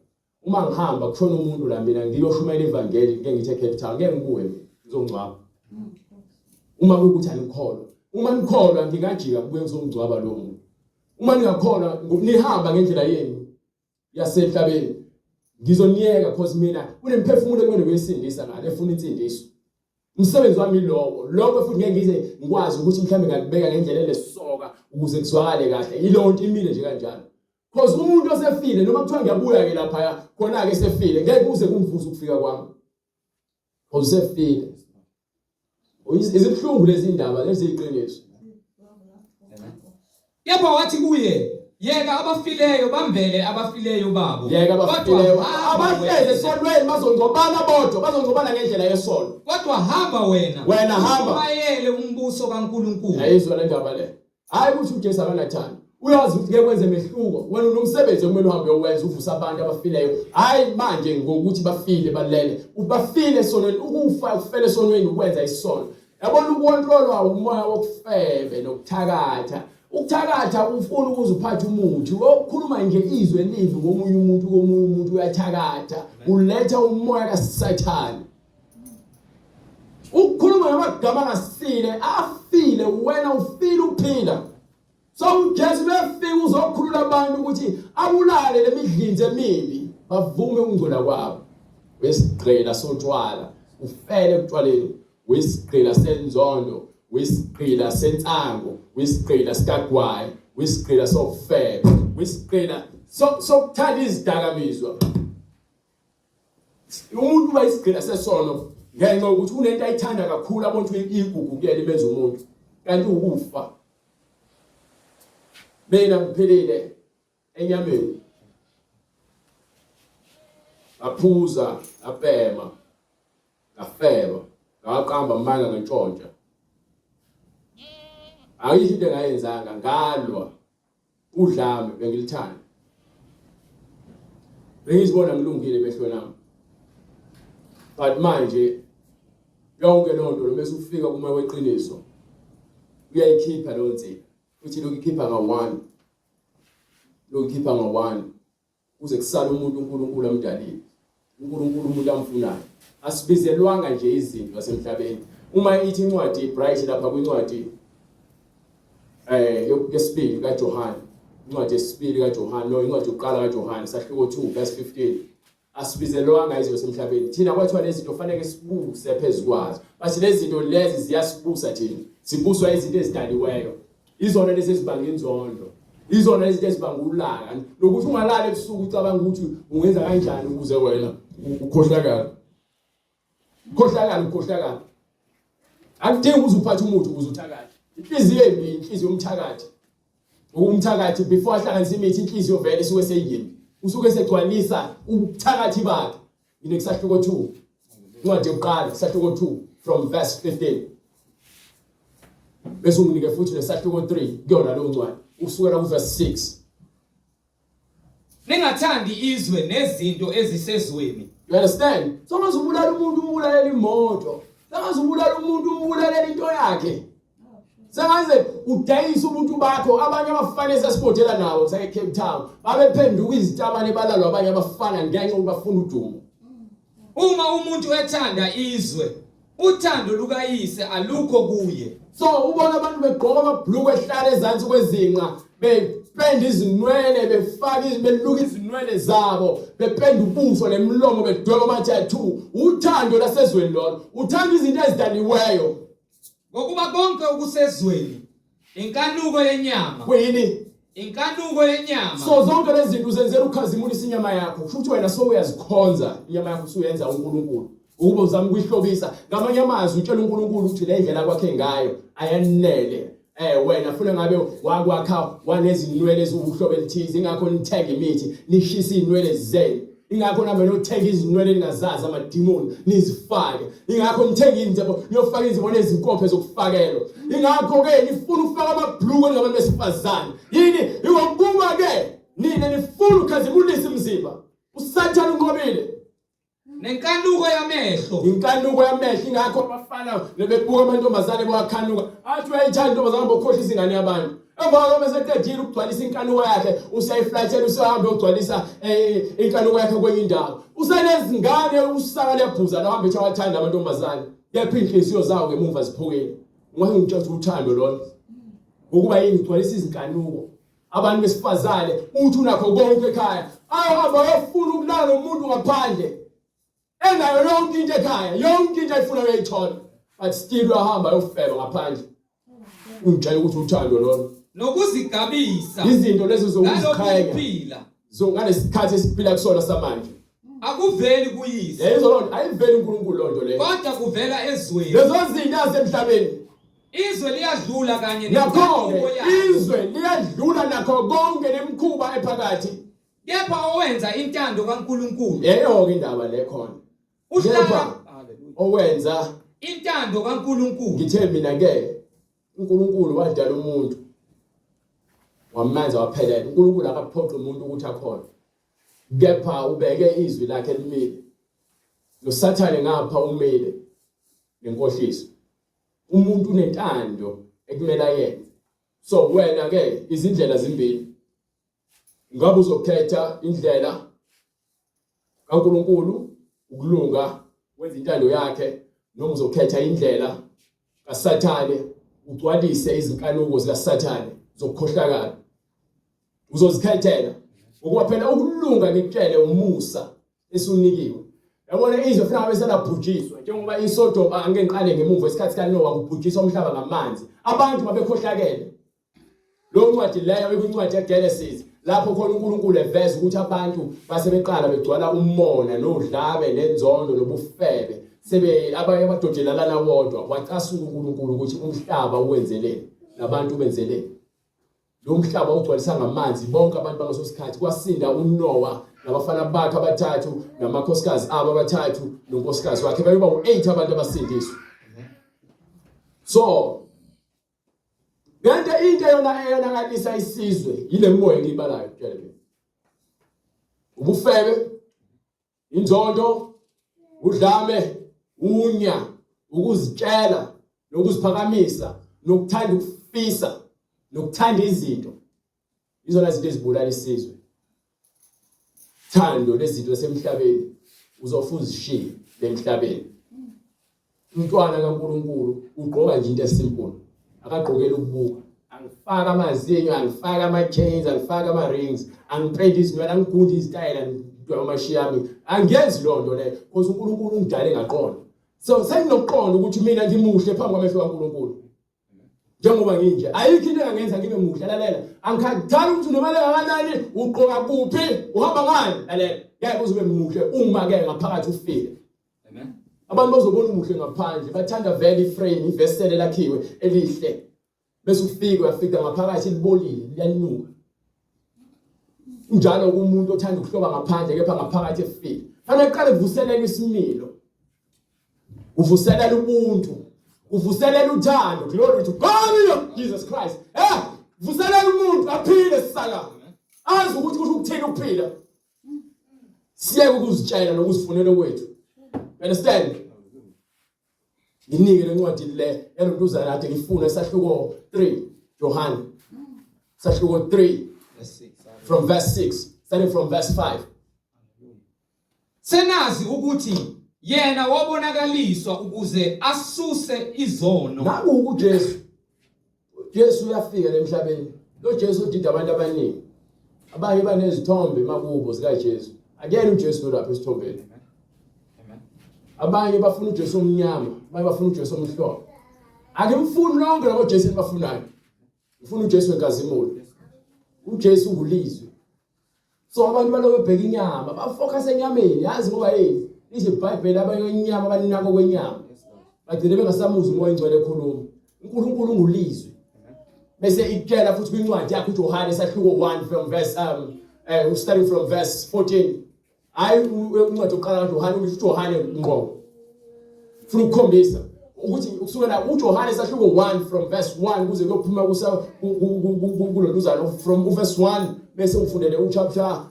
uma ngihamba kushona umuntu la mina ngiyoshumayela ivangeli ngeke ngithi eCape Town ngeke ngibuye mina ngizongcwaba uma kuwukuthi anikholwa uma nikholwa ngingajika kubuye ngizongcwaba lowo muntu uma ningakholwa nihamba ngendlela yenu yasemhlabeni ngizoniyeka cause mina kunemphefumulo ekumele uyisindisa ngale efuna insindiso umsebenzi wami lowo lokho futhi ngeke ngize ngikwazi ukuthi mhlawumbe ngakubeka ngendlela elesoka ukuze kuzwakale kahle yilowo nto imile nje kanjalo cause umuntu osefile noma kuthiwa ngiyabuya ke laphaya khona ke sefile ngeke kuze kumvuze ukufika kwami cause usefile Izibuhlungu lezi ndaba lezi iqiniso. Kepha wathi kuye, yeka abafileyo bambele abafileyo babo. Yeka abafileyo abahlezi esonweni bazongcobana bodwa, bazongcobana ngendlela yesono. Kodwa hamba wena. Wena hamba. Ubayele umbuso kaNkulunkulu. Yayizwa le ndaba le. Hayi ukuthi uJesu akanathando. Uyazi ukuthi ngeke kwenze mehluko. Wena unomsebenzi okumele uhambe uyowenza uvusa abantu abafileyo. Hayi manje ngokuthi bafile balele. Ubafile esonweni, ukufa ukufela esonweni ukwenza isono. Yabona ukukontrolwa umoya wokufebe nokuthakatha. Ukuthakatha ufuna ukuze uphathe umuthi. Ukukhuluma nje izwi elibi ngomunye umuntu komunye umuntu uyathakatha. Uletha umoya kaSathane. Ukukhuluma ngamagama angasile afile wena ufile ukuphila. So uJesu befika uzokhulula abantu ukuthi abulale lemidlinzi emibi bavume ukungcola kwabo. Wesigqila sotshwala ufele ekutshwaleni, wesigqila senzondo, wesigqila sensango, wesigqila sikagwayi, wesigqila sokufeba, wesigqila sokuthanda izidakamizwa. Umuntu uba isigqila sesono ngenxa yokuthi unento ayithanda kakhulu abona ukuthi igugu kuyena imenza umuntu kanti ukufa. Mina ngiphilile enyameni. Ngaphuza, ngabhema, ngafeba, ngaqamba amanga ngantshontsha. Ayikho into engayenzanga ngalwa. Udlame bengilithanda. Bengizibona ngilungile emehlweni ami. But manje yonke leyo nto noma usufika kuma weqiniso uyayikhipha leyo nsila futhi lokhu ikhipha nga-one lokhu ikhipha nga-one kuze kusale umuntu uNkulunkulu amdalile uNkulunkulu umuntu amfunayo asibizelwanga nje izinto zasemhlabeni uma ithi incwadi bright lapha kwincwadi eh yesibili kaJohane incwadi yesibili kaJohane no incwadi yokuqala kaJohane sahluko 2 verse 15 asibizelwanga izinto semhlabeni thina kwathiwa lezi zinto fanele sibuse phezukwazo bathi lezi zinto lezi ziyasibusa thina sibuswa izinto ezidaliweyo Izona lezi ezibanga inzondo. Izona lezi ezibanga ulaka nokuthi ungalala ebusuku ucabanga ukuthi ungenza kanjani ukuze wena ukhohlakale. Ukhohlakala ukhohlakala. Akudingi ukuze uphathe umuthi ukuze uthakathe. Inhliziyo embi inhliziyo yomthakathi. Umthakathi before ahlanganise imithi inhliziyo vele isuke seyiyimbi. Usuke esegcwalisa ubuthakathi bakhe. Ngine kusahluko 2. Incwadi yokuqala kusahluko 2 from verse 15. Bese unginike futhi nesahluko 3 kuyona leyo ncwadi usukela ku verse 6. Ningathandi izwe nezinto ezisezweni. You understand? So ngaze ubulala umuntu umbulalela imoto. Sengaze ubulala umuntu umbulalela into yakhe. Sengaze udayisa ubuntu bakho abanye abafana esasibhodela nabo sake Cape Town babephenduka izitabane balalwa abanye abafana ngenxa yokuthi bafuna udumo. Uma umuntu ethanda izwe, uthando lukayise alukho kuye. So ubona abantu begqoka amabhuluku ehlala ezansi kwezinqa bependa izinwele befaka beluka izinwele zabo bependa ubuso nemlomo bedweba ama-tattoo uthando lasezweni lolo uthanda izinto ezidaliweyo Ngokuba konke okusezweni inkanuko yenyama. Kuyini? Inkanuko yenyama. So zonke lezi zinto uzenzela ukukhazimulisa inyama yakho. Kusho ukuthi wena sowuyazikhonza inyama yakho usuyenza uNkulunkulu. Ukuba uzama ukuyihlobisa ngamanye amazwi utshela uNkulunkulu ukuthi le ndlela kwakhe ngayo ayanele. Eh wena funa ngabe wakwakha wanezinwele eziwuhlobo elithize ingakho nithenga imithi nishisa izinwele zenu. Ingakho nami nothenga izinwele ningazazi amadimoni nizifake. Ingakho nithenga inzebo niyofaka inzebo nezinkophe zokufakelwa. Ingakho ke nifuna ukufaka amabhluko ningabantu besifazane. Yini? Ingokuba ke nina nifuna ukukhazimulisa imizimba. USathane unqobile. Nenkanuko yamehlo. Inkanuko yamehlo ingakho abafana bebuka amantombazane bewakhanuka. Athi uyayithanda intombazane bokhohlisa ingane yabantu. Emva kwalokho eseqedile ukugcwalisa inkanuko yakhe useyiflathela usehamba uyogcwalisa eh, inkanuko yakhe kwenye indawo. Usenezingane usaka liyabhuza la hamba ethi awathanda amantombazane. Kepha inhliziyo zawo ngemumva ziphukile. Ungabe ngitshela ukuthi uthando lona. Ngokuba yini ugcwalisa izinkanuko. Abantu besifazane uthi unakho konke ekhaya. Ayahamba ayofuna ukulala nomuntu ngaphandle. Enayo yonke into ekhaya, yonke into ayifuna uyayithola. But still uyahamba ayofeba ngaphandle. Ungitshela ukuthi uthando lolo. Nokuzigabisa. Izinto lezi zokuziqhenya. Nalokuphila. Ngalesi esiphila kusona samanje. Akuveli kuyise. Lezo lonto ayiveli uNkulunkulu lonto leyo. Kodwa kuvela ezweni. Lezo zinto asemhlabeni. Izwe liyadlula kanye nemikhuba yalo. Izwe liyadlula nakho konke nemikhuba ephakathi. Kepha owenza intando kaNkulunkulu. Leyo ke indaba le khona. Uhlala owenza intando kaNkulunkulu. Ngithe mina ke uNkulunkulu wadala umuntu wamenza waphelela. uNkulunkulu akaphoqi umuntu ukuthi akhona. Kepha ubeke izwi lakhe limile. NoSathane ngapha umile nenkohliso. Umuntu unentando ekumele ayenze. So wena ke izindlela zimbili. Ngabe uzokhetha indlela kaNkuluNkulu ukulunga wenza intando yakhe noma uzokhetha indlela kaSathane ugcwalise izinkanuko zikaSathane zokukhohlakala. Uzozikhethela ngokuba phela ukulunga ngikutshele umusa esunikiwe. Yabona izwe funa ngabe selabhujiswa njengoba iSodom angeke ngiqale ngemuva isikhathi kaNowa kubhujiswa umhlaba ngamanzi. Abantu babekhohlakele. Lo ncwadi leyo ikwincwadi yeGenesis lapho khona uNkulunkulu eveza ukuthi abantu basebeqala begcwala umona nodlame nenzondo nobufebe sebe abanye abadojelana wodwa wacasuka uNkulunkulu ukuthi umhlaba uwenzeleni nabantu benzeleni lo mhlaba ugcwalisa ngamanzi bonke abantu bangaso sikhathi kwasinda uNoah nabafana bakhe abathathu namakhosikazi abo abathathu nonkosikazi wakhe bayoba u8 abantu abasindiswa so Lento into eyona eyonakalisa isizwe yile moya engiyibalayo tshele mina. Ubufebe, inzondo, udlame, unya, ukuzitshela, nokuziphakamisa, nokuthanda ukufisa, nokuthanda izinto. Izona zinto ezibulala isizwe. Thando lezinto zasemhlabeni uzofa uzishiye lemhlabeni. Umntwana kaNkuluNkulu ugqoka nje into esimple. Akagqokeli ukubuka. Angifaka amazinyo, angifaka ama-chains, angifaka ama-rings, angipendi izinwele, angigundi izitayela, ngidweba amashiyami. Angiyenzi loo nto leyo because uNkulunkulu ungidale ngaqonda. So senginokuqonda ukuthi mina ngimuhle phambi kwamehlo kaNkulunkulu. Njengoba nginje ayikho into engangenza ngibe muhle lalela angikhathali ukuthi unemali engakanani ugqoka kuphi uhamba ngani lalela ngeke uze ube muhle uma ke ngaphakathi ufile amen abantu bazobona umuhle ngaphandle bathanda vele iframe ivesele lakhiwe elihle bese ufike uyafika ngaphakathi libolile liyanuka. Njalo kumuntu othanda ukuhloba ngaphandle kepha ngaphakathi efile. Fanele kuqale kuvuselelwe isimilo. Uvuselela ubuntu. Uvuselela uthando. Glory to God Jesus Christ. Eh, vuselela umuntu aphile sisaka. Azi ukuthi kusho ukuthini ukuphila. Siyeke ukuzitshela nokuzifunela kwethu. Understand? Nginike lencwadi le yalontuzana kade ngifuna isahluko 3 Johan. Isahluko 3 from verse 6 starting from verse 5. Senazi ukuthi yena wabonakaliswa ukuze asuse izono. Nangu uJesu. Jesu uyafika emhlabeni. Lo Jesu udida abantu abaningi. Abanye banezithombe emakubo zikaJesu. Akuyena uJesu lo lapha esithombeni. Abanye bafuna uJesu omnyama, abanye bafuna uJesu omhlophe. Akimfuni lonke labo Jesu enibafunayo. Ngifuna uJesu wenkazimulo. UJesu ngulizwi. So abantu balokhu bebheka inyama, bafocus enyameni, yazi ngoba yini? Lithi iBhayibheli abanye inyama baninako kwenyama. Bagcine bengasamuzwa uMoya oNgcwele ekhuluma. uNkulunkulu ungulizwi. Bese ikutshela futhi kwincwadi yakhe uJohane sahluko 1 from verse starting from verse 14. Hayi incwadi yokuqala kaJohane uthi uJohane ngqo. Ufuna ukukhombisa ukuthi kusukela uJohane sahluko 1 from verse 1 kuze kuyophuma kusa kuloluzana from verse 1 bese ufundele uchapter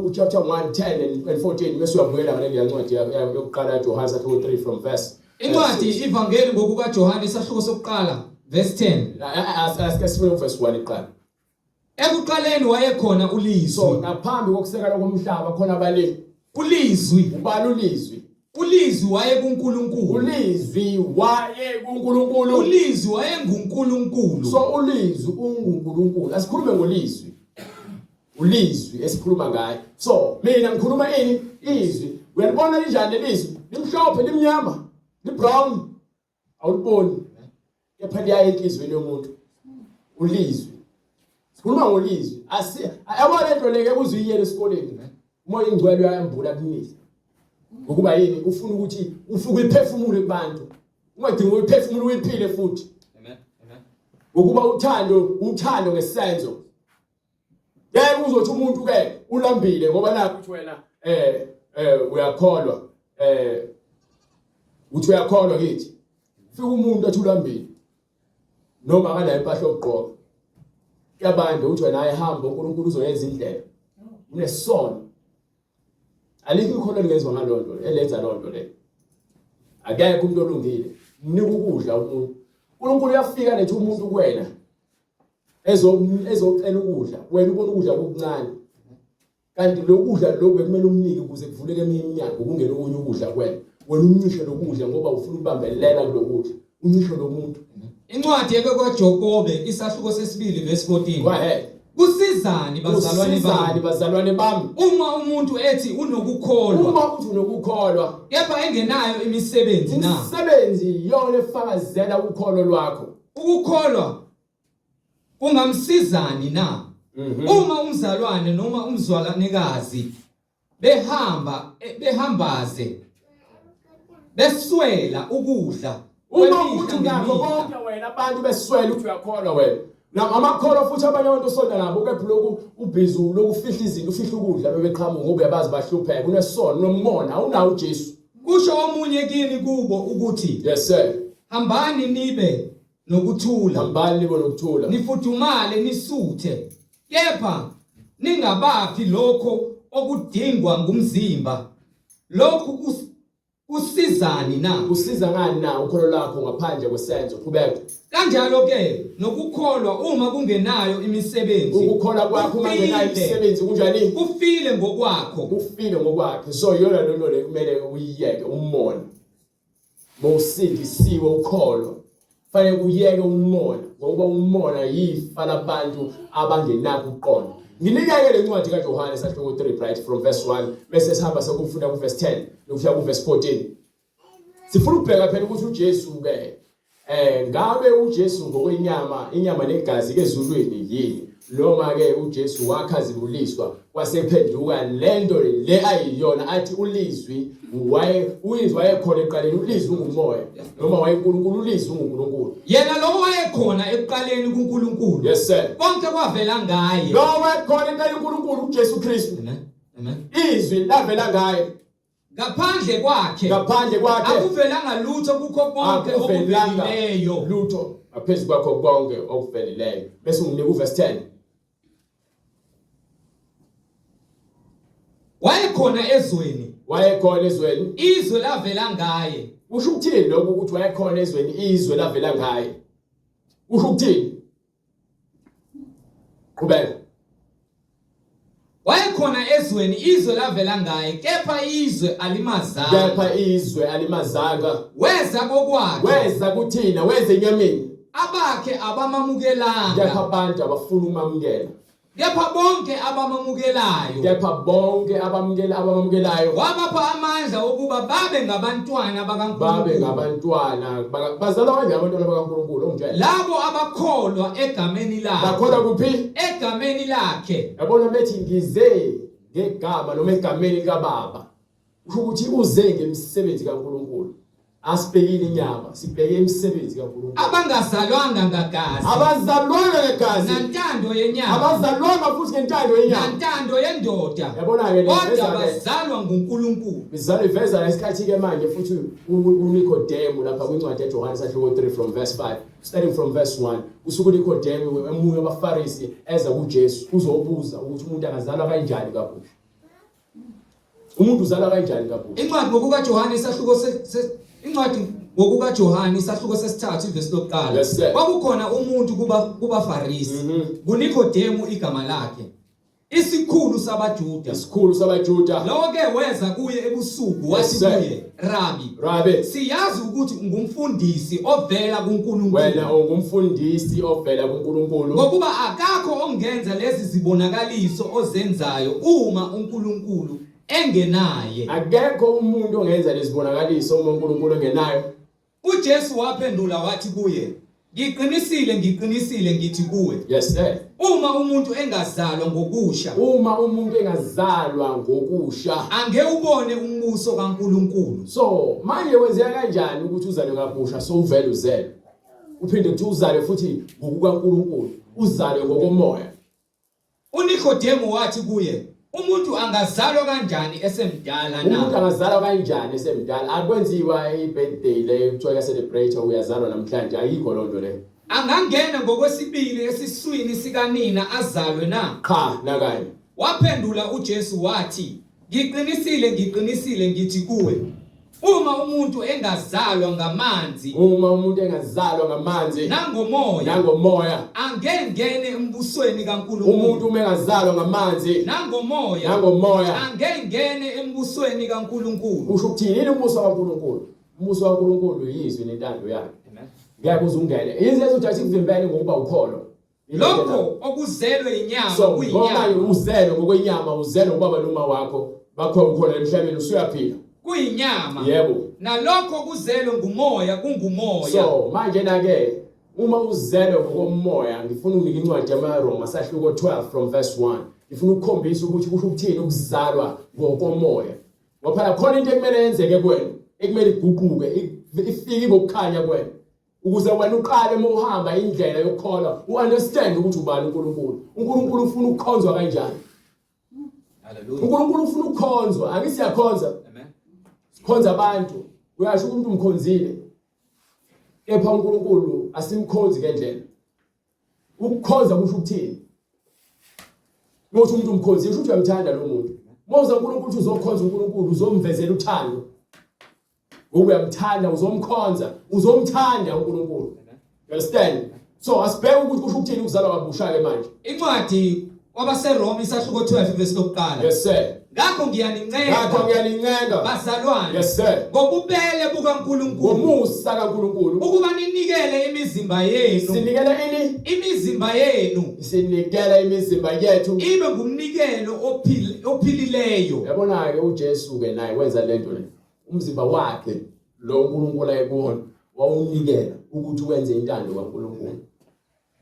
uchapter 1 10 and 14 bese uyabuyela ngale ncwadi yokuqala kaJohane sahluko 3 from verse Incwadi iVangeli ngokukaJohane isahluko sokuqala verse 10. Asike sifunde verse 1 iqala. Ekuqaleni wayekhona uLizwi. So ngaphambi kokusekela komhlaba khona bani? ULizwi. Ubani uLizwi? ULizwi waye kuNkulunkulu. ULizwi waye kuNkulunkulu. ULizwi wayenguNkulunkulu. So uLizwi unguNkulunkulu. Asikhulume ngoLizwi. Ulizwi esikhuluma ngayo. So mina ngikhuluma ini? Izwi. Uyalibona linjani lelizwi? Limhlophe, limnyama, librown. Awuliboni. Kepha liyaya enhliziyweni yomuntu. Ulizwi. Sikhuluma ngolizwi. Asi yabona lento le ke uze uyiyele esikoleni. Umoya ingcwele uyayambula kunini. Ngokuba yini ufuna ukuthi ufike uyiphefumule kubantu. Ungadingi uyiphefumule uyiphile futhi. Amen. Amen. Ngokuba uthando uthando ngesenzo. Ngeke uzothi umuntu ke ulambile ngoba nakho uthi wena uyakholwa uthi uyakholwa kithi. Fika umuntu athi ulambile noma akanayo impahla yokugqoka. Kuyabanda uthi wena ayihamba uNkulunkulu uzoyenza indlela. Unesono. Alikho ikhono elingenziwa ngalonto elenza lonto le. Akekho umuntu olungile. Mnika ukudla umuntu. uNkulunkulu uyafika letha umuntu kuwena. Ezocela ukudla wena ubona ukudla kokuncane kanti lokudla lokhu bekumele umnike ukuze kuvuleke eminye iminyango kungene okunye ukudla kuwena wena umncishe lokudla ngoba ufuna ukubambelela kulokudla uncishe lomuntu. Incwadi ekwaJakobe isahluko sesibili verse 14. Go ahead. Kusizani bazalwane Kusizani bami bazalwane bami uma umuntu ethi unokukholwa uma uthi unokukholwa kepha engenayo imisebenzi na? Imisebenzi iyona efakazela ukholo lwakho. Ukukholwa kungamsizani na? Uma umzalwane noma umzwalanekazi behamba behambaze beswela ukudla uma uthi unakho konke wena abantu beswela uthi uyakholwa wena amakholwa futhi abanye abantu osonta nabo kepha lokhu ubhizi lokufihla izinto ufihla ukudla bebeqhamuka ngoba uyabazi bahlupheka unesono unomona awunawo uJesu. Kusho omunye kini kubo ukuthi Yes sir. Hambani nibe nokuthula. Hambani nibe nokuthula. Nifudumale nisuthe. Kepha ningabaphi lokho okudingwa ngumzimba. Lokhu kusizani na? Kusiza ngani na ukholo lwakho ngaphandle kwesenzo? Qhubeka. Kanjalo ke nokukholwa uma kungenayo imisebenzi. Ukukholwa kwakho uma kungenayo imisebenzi kunjani? Kufile ngokwakho. Kufile ngokwakhe. So iyona lento le kumele uyiyeke umona. Mawusindisiwe ukholo fanele uyeke umona ngokuba umona yifa labantu abangenakho ukuqonda. Nginikeke le ncwadi kaJohane sahluko 3 right from verse 1 bese sihamba sekufunda ku verse 10 nokufika ku verse 14. Sifuna ukubheka phela ukuthi uJesu ke ngabe uJesu ngokwenyama inyama negazi kezulwini yini? Noma ke uJesu wakhazimuliswa wasephenduka lento le ayiyona athi ulizwi waye uyizwi wayekhona ekuqaleni ulizwi ungumoya noma wayenkulunkulu ulizwi ungunkulunkulu Yena lo wayekhona ekuqaleni kuNkulunkulu. Yes sir. Konke kwavela ngaye. Lo wayekhona ekuqaleni kuNkulunkulu uJesu Kristu. Amen. Amen. Izwi lavela ngaye. Ngaphandle kwakhe. Ngaphandle kwakhe. Akuvelanga lutho kukho konke okuvelileyo. Lutho ngaphezu kwakho konke okuvelileyo. Bese unginika uverse 10. Wayekhona ezweni. Wayekhona ezweni. Izwe lavela ngaye. Usho ukuthini lokho ukuthi wayekhona ezweni izwe lavela ngaye? Usho ukuthini? Qhubeka. Wayekhona ezweni izwe lavela ngaye kepha izwe alimazanga. Kepha izwe alimazanga. Weza kokwakhe. Weza kuthina, weza enyameni. Abakhe abamamukelanga. Kepha abantu abafuna ukumamukela. Kepha bonke abamamukelayo. Kepha bonke abamukela abamamukelayo. Wabapha amandla okuba babe ngabantwana bakaNkulunkulu. Babe ngabantwana bazalwa kanjani abantwana bakaNkulunkulu ongitshela. Labo abakholwa egameni lakhe. Bakholwa kuphi? Egameni lakhe. Yabona bethi ngize ngegama noma egameni likaBaba. Kusho ukuthi uze ngemisebenzi kaNkulunkulu. Asibhekile inyama, sibheke imisebenzi kaNkulunkulu. Abangazalwanga ngagazi. Abazalwanga ngegazi. Nantando yenyama. Abazalwanga futhi ngentando yenyama. Nantando yendoda. Yabona ke kodwa bazalwa nguNkulunkulu. Izalo iveza isikhathi ke manje futhi uNikodemu lapha kwincwadi yaJohane isahluko 3 from verse 5 starting from verse 1 usuku uNikodemu emunye wabaFarisi eza kuJesu uzobuza ukuthi umuntu angazalwa kanjani kabusha. Umuntu uzalwa kanjani kabusha? Incwadi ngokukaJohane isahluko incwadi ngokukaJohane isahluko sesithathu ivesi lokuqala. Yes, sir. Kwakukhona umuntu kuba kubaFarisi. NguNikodemu igama lakhe. Isikhulu sabaJuda. Isikhulu sabaJuda. Lowo ke weza kuye ebusuku wathi Yes, sir. kuye, Rabi, Rabi, siyazi ukuthi ungumfundisi ovela kuNkulunkulu. wena ungumfundisi ovela kuNkulunkulu. Ngokuba akakho ongenza lezi zibonakaliso ozenzayo uma uNkulunkulu engenaye. Akekho umuntu ongenza lezibonakaliso uma uNkulunkulu engenayo. UJesu waphendula wathi kuye, Ngiqinisile, ngiqinisile ngithi kuwe. Yes sir. Uma umuntu engazalwa ngokusha, uma umuntu engazalwa ngokusha, angewubone umbuso kaNkulunkulu. So manje kwenzeka kanjani ukuthi uzalwe kabusha so uvele uzelwe? Uphinde kuthi uzalwe futhi ngokukaNkulunkulu, uzalwe ngokomoya. UNikodemu wathi kuye, Umuntu angazalwa kanjani esemdala na? Umuntu angazalwa kanjani esemdala? Akwenziwa i-birthday le kuthiwa iya-celebrate uyazalwa namhlanje, ayikho loo nto leyo. Angangena ngokwesibili esiswini sikanina azalwe na? Qha, nakanye. Waphendula uJesu wathi, Ngiqinisile, ngiqinisile ngithi kuwe, uma umuntu engazalwa ngamanzi, uma umuntu engazalwa ngamanzi nangomoya, nangomoya, angengene embusweni kaNkulunkulu. Umuntu uma engazalwa ngamanzi nangomoya, nangomoya, angengene embusweni kaNkulunkulu. Usho ukuthini yini umbuso kaNkulunkulu? Umbuso kaNkulunkulu yizwi nentando yakhe. Ngeke uze ungene. Yize ezothi asikuvimbele ngokuba ukholo. Lokho okuzelwe inyama so kuyinyama. Ngoba uzelwe ngokwenyama uzelwe ubaba noma wakho bakho ukhona emhlabeni usuyaphila. Kuyinyama. Yebo. Nalokho kuzelwe ngumoya kungumoya. So manje na ke uma uzelwe ngokomoya ngifuna ukunika incwadi yamaRoma sahluko 12 from verse 1. Ngifuna ukukhombisa ukuthi kusho ukuthini ukuzalwa ngokomoya. Ngoba phela khona into ekumele yenzeke kuwena ekumele iguquke ifike ngokukhanya kuwena. Ukuze wena uqale uma uhamba indlela yokukholwa u-understand ukuthi ubani uNkulunkulu. uNkulunkulu ufuna ukukhonzwa kanjani? Hallelujah. uNkulunkulu ufuna ukukhonzwa. Angithi siyakhonza. Amen. Sikhonza abantu. Uyasho ukuthi umkhonzile. Kepha uNkulunkulu asimkhonzi ngendlela. Ukukhonza kusho ukuthini? Ukuthi umuntu umkhonzile usho ukuthi uyamthanda lo muntu. Uma uza uNkulunkulu uthi uzokhonza uNkulunkulu uzomvezela uthando. Ngoba uyamthanda uzomkhonza, uzomthanda uNkulunkulu. You understand? So asibheke ukuthi kusho ukuthini ukuzalwa kabusha ke manje. Incwadi kwabaseRoma isahluko 12 verse lokuqala. Yes sir. Ngakho ngiyanincenga. Ngakho ngiyanincenga. Bazalwane. Yes sir. Ngobubele bukaNkulunkulu. Ngomusa kaNkulunkulu. Ukuba ninikele imizimba yenu. Sinikele ini? Imizimba yenu. Sinikele imizimba yethu. Ibe ngumnikelo ophilileyo. Yabona ke uJesu ke naye wenza lento le. Umzimba wakhe lo uNkulunkulu ayekuwona wawunikela ukuthi wenze intando kaNkulunkulu.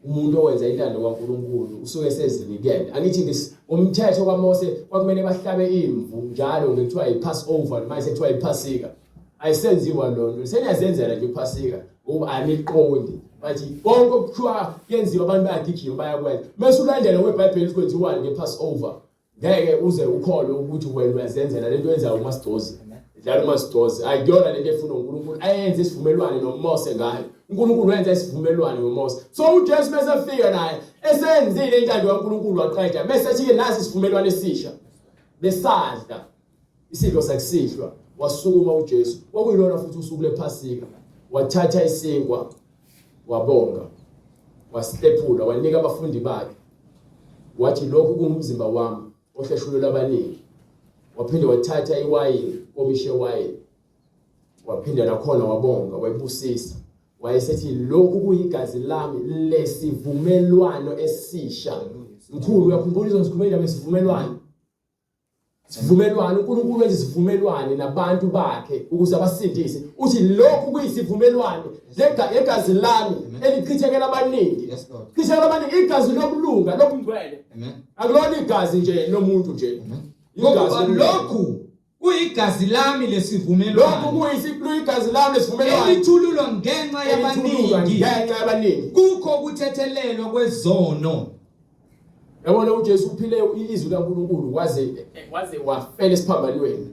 Umuntu owenza intando kaNkulunkulu usuke sezinikele. Angithi ngomthetho kaMose kwakumele bahlabe imvu njalo ngekuthiwa iPassover, manje sekuthiwa iPhasika. Ayisenziwa lonto, seniyazenzela nje iPhasika ngoba aniqondi. Bathi konke okuthiwa kuyenziwa abantu bayagijima bayakwenza. Mase ulandela kweBhayibheli kwenziwani ngePassover. Ngeke uze ukholwe ukuthi wena uyazenzela lento yenzayo uMasigcozi. Dlala uMasigcozi. Ayikuyona lento efunwa uNkulunkulu. Ayenze isivumelwano noMose ngayo. uNkulunkulu wenza isivumelwano noMose. So uJesu mase efika naye esenzile intando kaNkulunkulu waqeda. Mase ethi ke nasi isivumelwano esisha. Besadla isidlo sakusihlwa wasukuma uJesu. Kwakuyilona futhi usuku lePhasika. Wathatha isinkwa wabonga wasihlephula wanika abafundi bakhe wathi lokhu kungumzimba wami ohleshulelwa abaningi waphinde wathatha iwayini komishe wayini waphinde nakhona wabonga wayibusisa wayesethi lokhu kuyigazi lami lesivumelwano esisha mkhulu uyakhumbula izonsikhuluma indaba yesivumelwano Sivumelwano uNkulunkulu wenza isivumelwano nabantu bakhe ukuze abasindise. Uthi lokhu kuyisivumelwano legazi lami elichithekela abaningi. Chithekela abaningi igazi lokulunga lobungcwele. Akulona igazi nje lomuntu nje. Igazi lokhu kuyigazi lami lesivumelwano. Lokhu kuyigazi lami lesivumelwano elithululwa ngenxa yabaningi. Ngenxa yabaningi. Kukho ukuthethelelwa kwezono. Yabona uJesu uphile izwi kaNkulunkulu waze waze wafela esiphambanweni.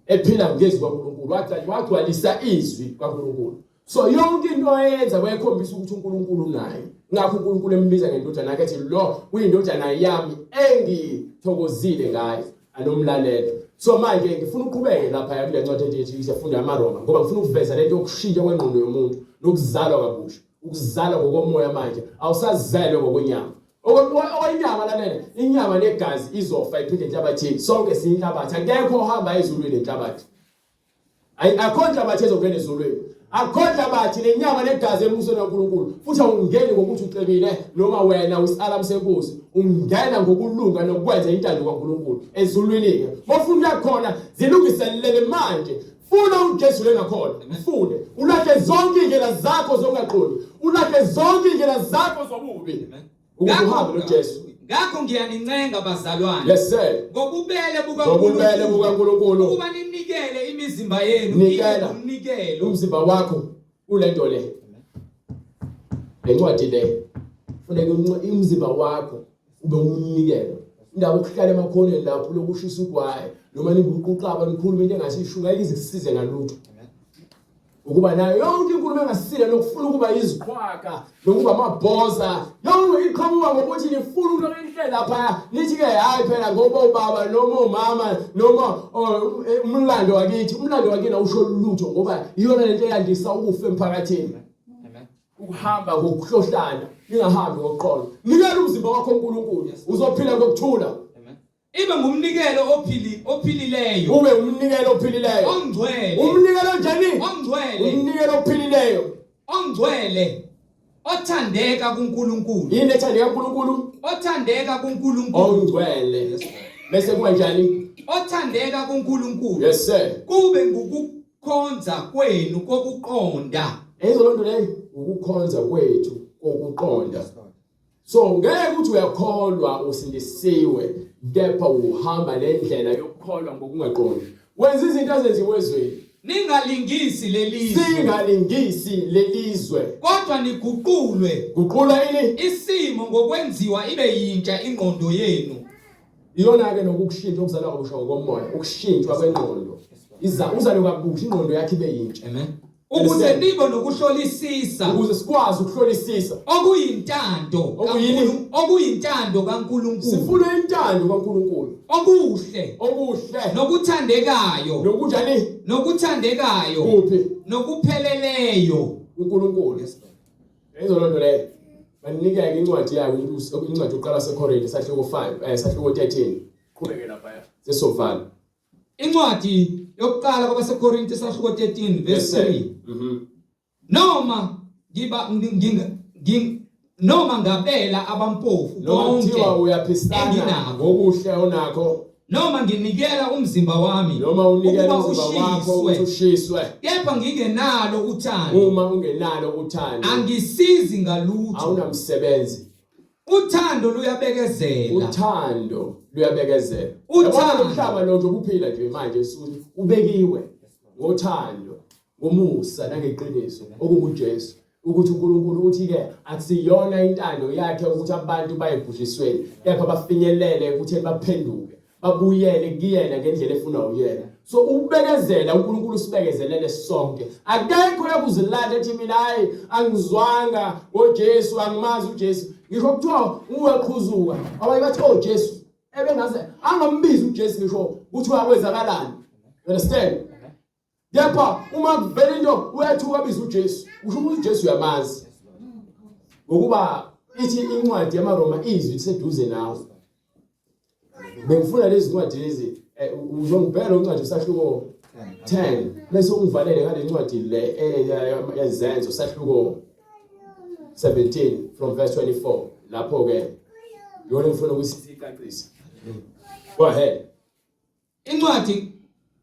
Ephila ngezwi kaNkulunkulu wagcwalisa izwi kaNkulunkulu. So yonke into ayenza wayekhombisa ukuthi uNkulunkulu unaye. Ngakho uNkulunkulu embiza ngendodana yakhe ethi lo uyindodana yami engithokozile ngayo anomlalelo. So manje ngifuna uqhubeke lapha kule ncwadi ethi isifunda amaRoma ngoba ngifuna ukuveza lento yokushintsha kwengqondo yomuntu nokuzalwa kabusha. Ukuzalwa ngokomoya manje awusazelwe ngokwenyama. Okwenyama lalela, inyama negazi izofa iphinde enhlabathini. Sonke siyinhlabathi. Akekho ohamba ezulwini enhlabathi. Ayi akho nhlabathi ezongena ezulwini. Akho nhlabathi nenyama negazi embusweni kaNkulunkulu. Futhi awungeni ngokuthi ucebile noma wena usialam senkosi. Ungena ngokulunga nokwenza intando kaNkulunkulu ezulwini-ke. Mofuna ukuya khona zilungiselele manje. Funa uJesu lengakhona. Mfune. Ulahle zonke indlela zakho zokungaqondi. Ulahle zonke indlela zakho zobubi. Ukuze uhambe noJesu. Ngakho ngiyanincenga bazalwane. Yes sir. Ngobubele bukaNkulunkulu. Ngobubele bukaNkulunkulu. Ukuba ninikele imizimba yenu Nikela umnikelo. Umzimba wakho kulento le. Le ncwadi le. Funeka umzimba wakho ube umnikelo indaba ukuhlala emakhoneni lapho lokushisa ugwayi noma nibuquqaba nikhuluma into engasisho ngeke ize kusize ngalutho ukuba nayo yonke inkulumo engasile nokufuna ukuba iziqhwaga nokuba amabhoza yonke iqhamuka ngokuthi nifuna into enhle lapha nithi ke hayi phela ngoba ubaba noma umama noma oh, eh, umlando wakithi umlando wakini awusho lutho ngoba iyona lento eyandisa ukufa emphakathini ukuhamba ngokuhlohlana ningahambi ngokuqonda nikela umzimba wakho uNkulunkulu uzophila ngokuthula ibe ngumnikelo ophili ophilileyo ube umnikelo ophilileyo ongcwele umnikelo njani ongcwele umnikelo ophilileyo ongcwele othandeka kuNkulunkulu yini ethandeka kuNkulunkulu othandeka kuNkulunkulu ongcwele bese kuba njani othandeka kuNkulunkulu yes sir kube ngukukhonza kwenu kokuqonda Ezo lonto leyo ukukhonza kwethu kokuqonda. So ngeke ukuthi uyakholwa usindisiwe kepha uhamba nendlela yokukholwa ngokungaqondi. Wenza izinto ezenziwe ezweni. Ningalingisi lelizwe. Singalingisi lelizwe. Kodwa niguqulwe. Guqula ini? Isimo ngokwenziwa ibe yintsha ingqondo yenu. Iyona ke nokukushintsha okuzalwa kabusha ngokomoya, ukushintshwa kwengqondo. Iza uzalwe kabusha ingqondo yakhe ibe yintsha. Amen. Ukuze nibe nokuhlolisisa. Ukuze sikwazi ukuhlolisisa. Okuyintando. Okuyini? Okuyintando kaNkulunkulu. Sifuna intando kaNkulunkulu. Okuhle. Okuhle. Nokuthandekayo. Nokunjani? Nokuthandekayo. Kuphi? Nokupheleleyo. uNkulunkulu. Yes. Lezo lonto leyo. Banikeke incwadi yakhe incwadi yokuqala seKorinte sahluko 5 eh sahluko 13. Qhubeke lapha. Sesovala. Incwadi yokuqala kwabaseKorinte sahluko 13 verse 3. Mhm. Noma ngiba nginga noma ngabela abampofu konke. Noma kuthiwa uyaphisana ngokuhle onakho. Noma nginikela umzimba wami Noma unikela ukuba umzimba wakho ushiswe, ukuthi ushiswe, kepha ngingenalo uthando, uma ungenalo uthando angisizi ngalutho. awunamsebenzi. Uthando luyabekezela. Uthando luyabekezela. Uthando. Yabona lo mhlaba lo nje ubuphila nje manje suthi ubekiwe ngothando, ngomusa nangeqiniso okunguJesu. Ukuthi uNkulunkulu uthi ke akusiyona intando yakhe ukuthi abantu bayebhujisweni, kepha bafinyelele ukuthi baphenduke, babuyele kuyena ngendlela efunwa uyena. So ukubekezela uNkulunkulu usibekezelele sonke. Akekho yakuzilanda ethi mina hayi angizwanga ngoJesu, angimazi uJesu. Ngisho kuthiwa uyaqhuzuka, abanye bathi oh Jesu, ebengaze angambizi uJesu ngisho kuthiwa kwenzakalani. You understand? Kepha uma kuvela into uyathuka abiza uJesu, usho ukuthi uJesu uyamazi. Ngokuba ithi incwadi yamaRoma izwi liseduze nawe. Bengifuna lezi ncwadi lezi eh, uzongibheka incwadi usahluko 10 bese ungivalele ngale ncwadi le eh, yezenzo sahluko 17 from verse 24 lapho ke yona ngifuna ukuthi sicacise. Go ahead. Incwadi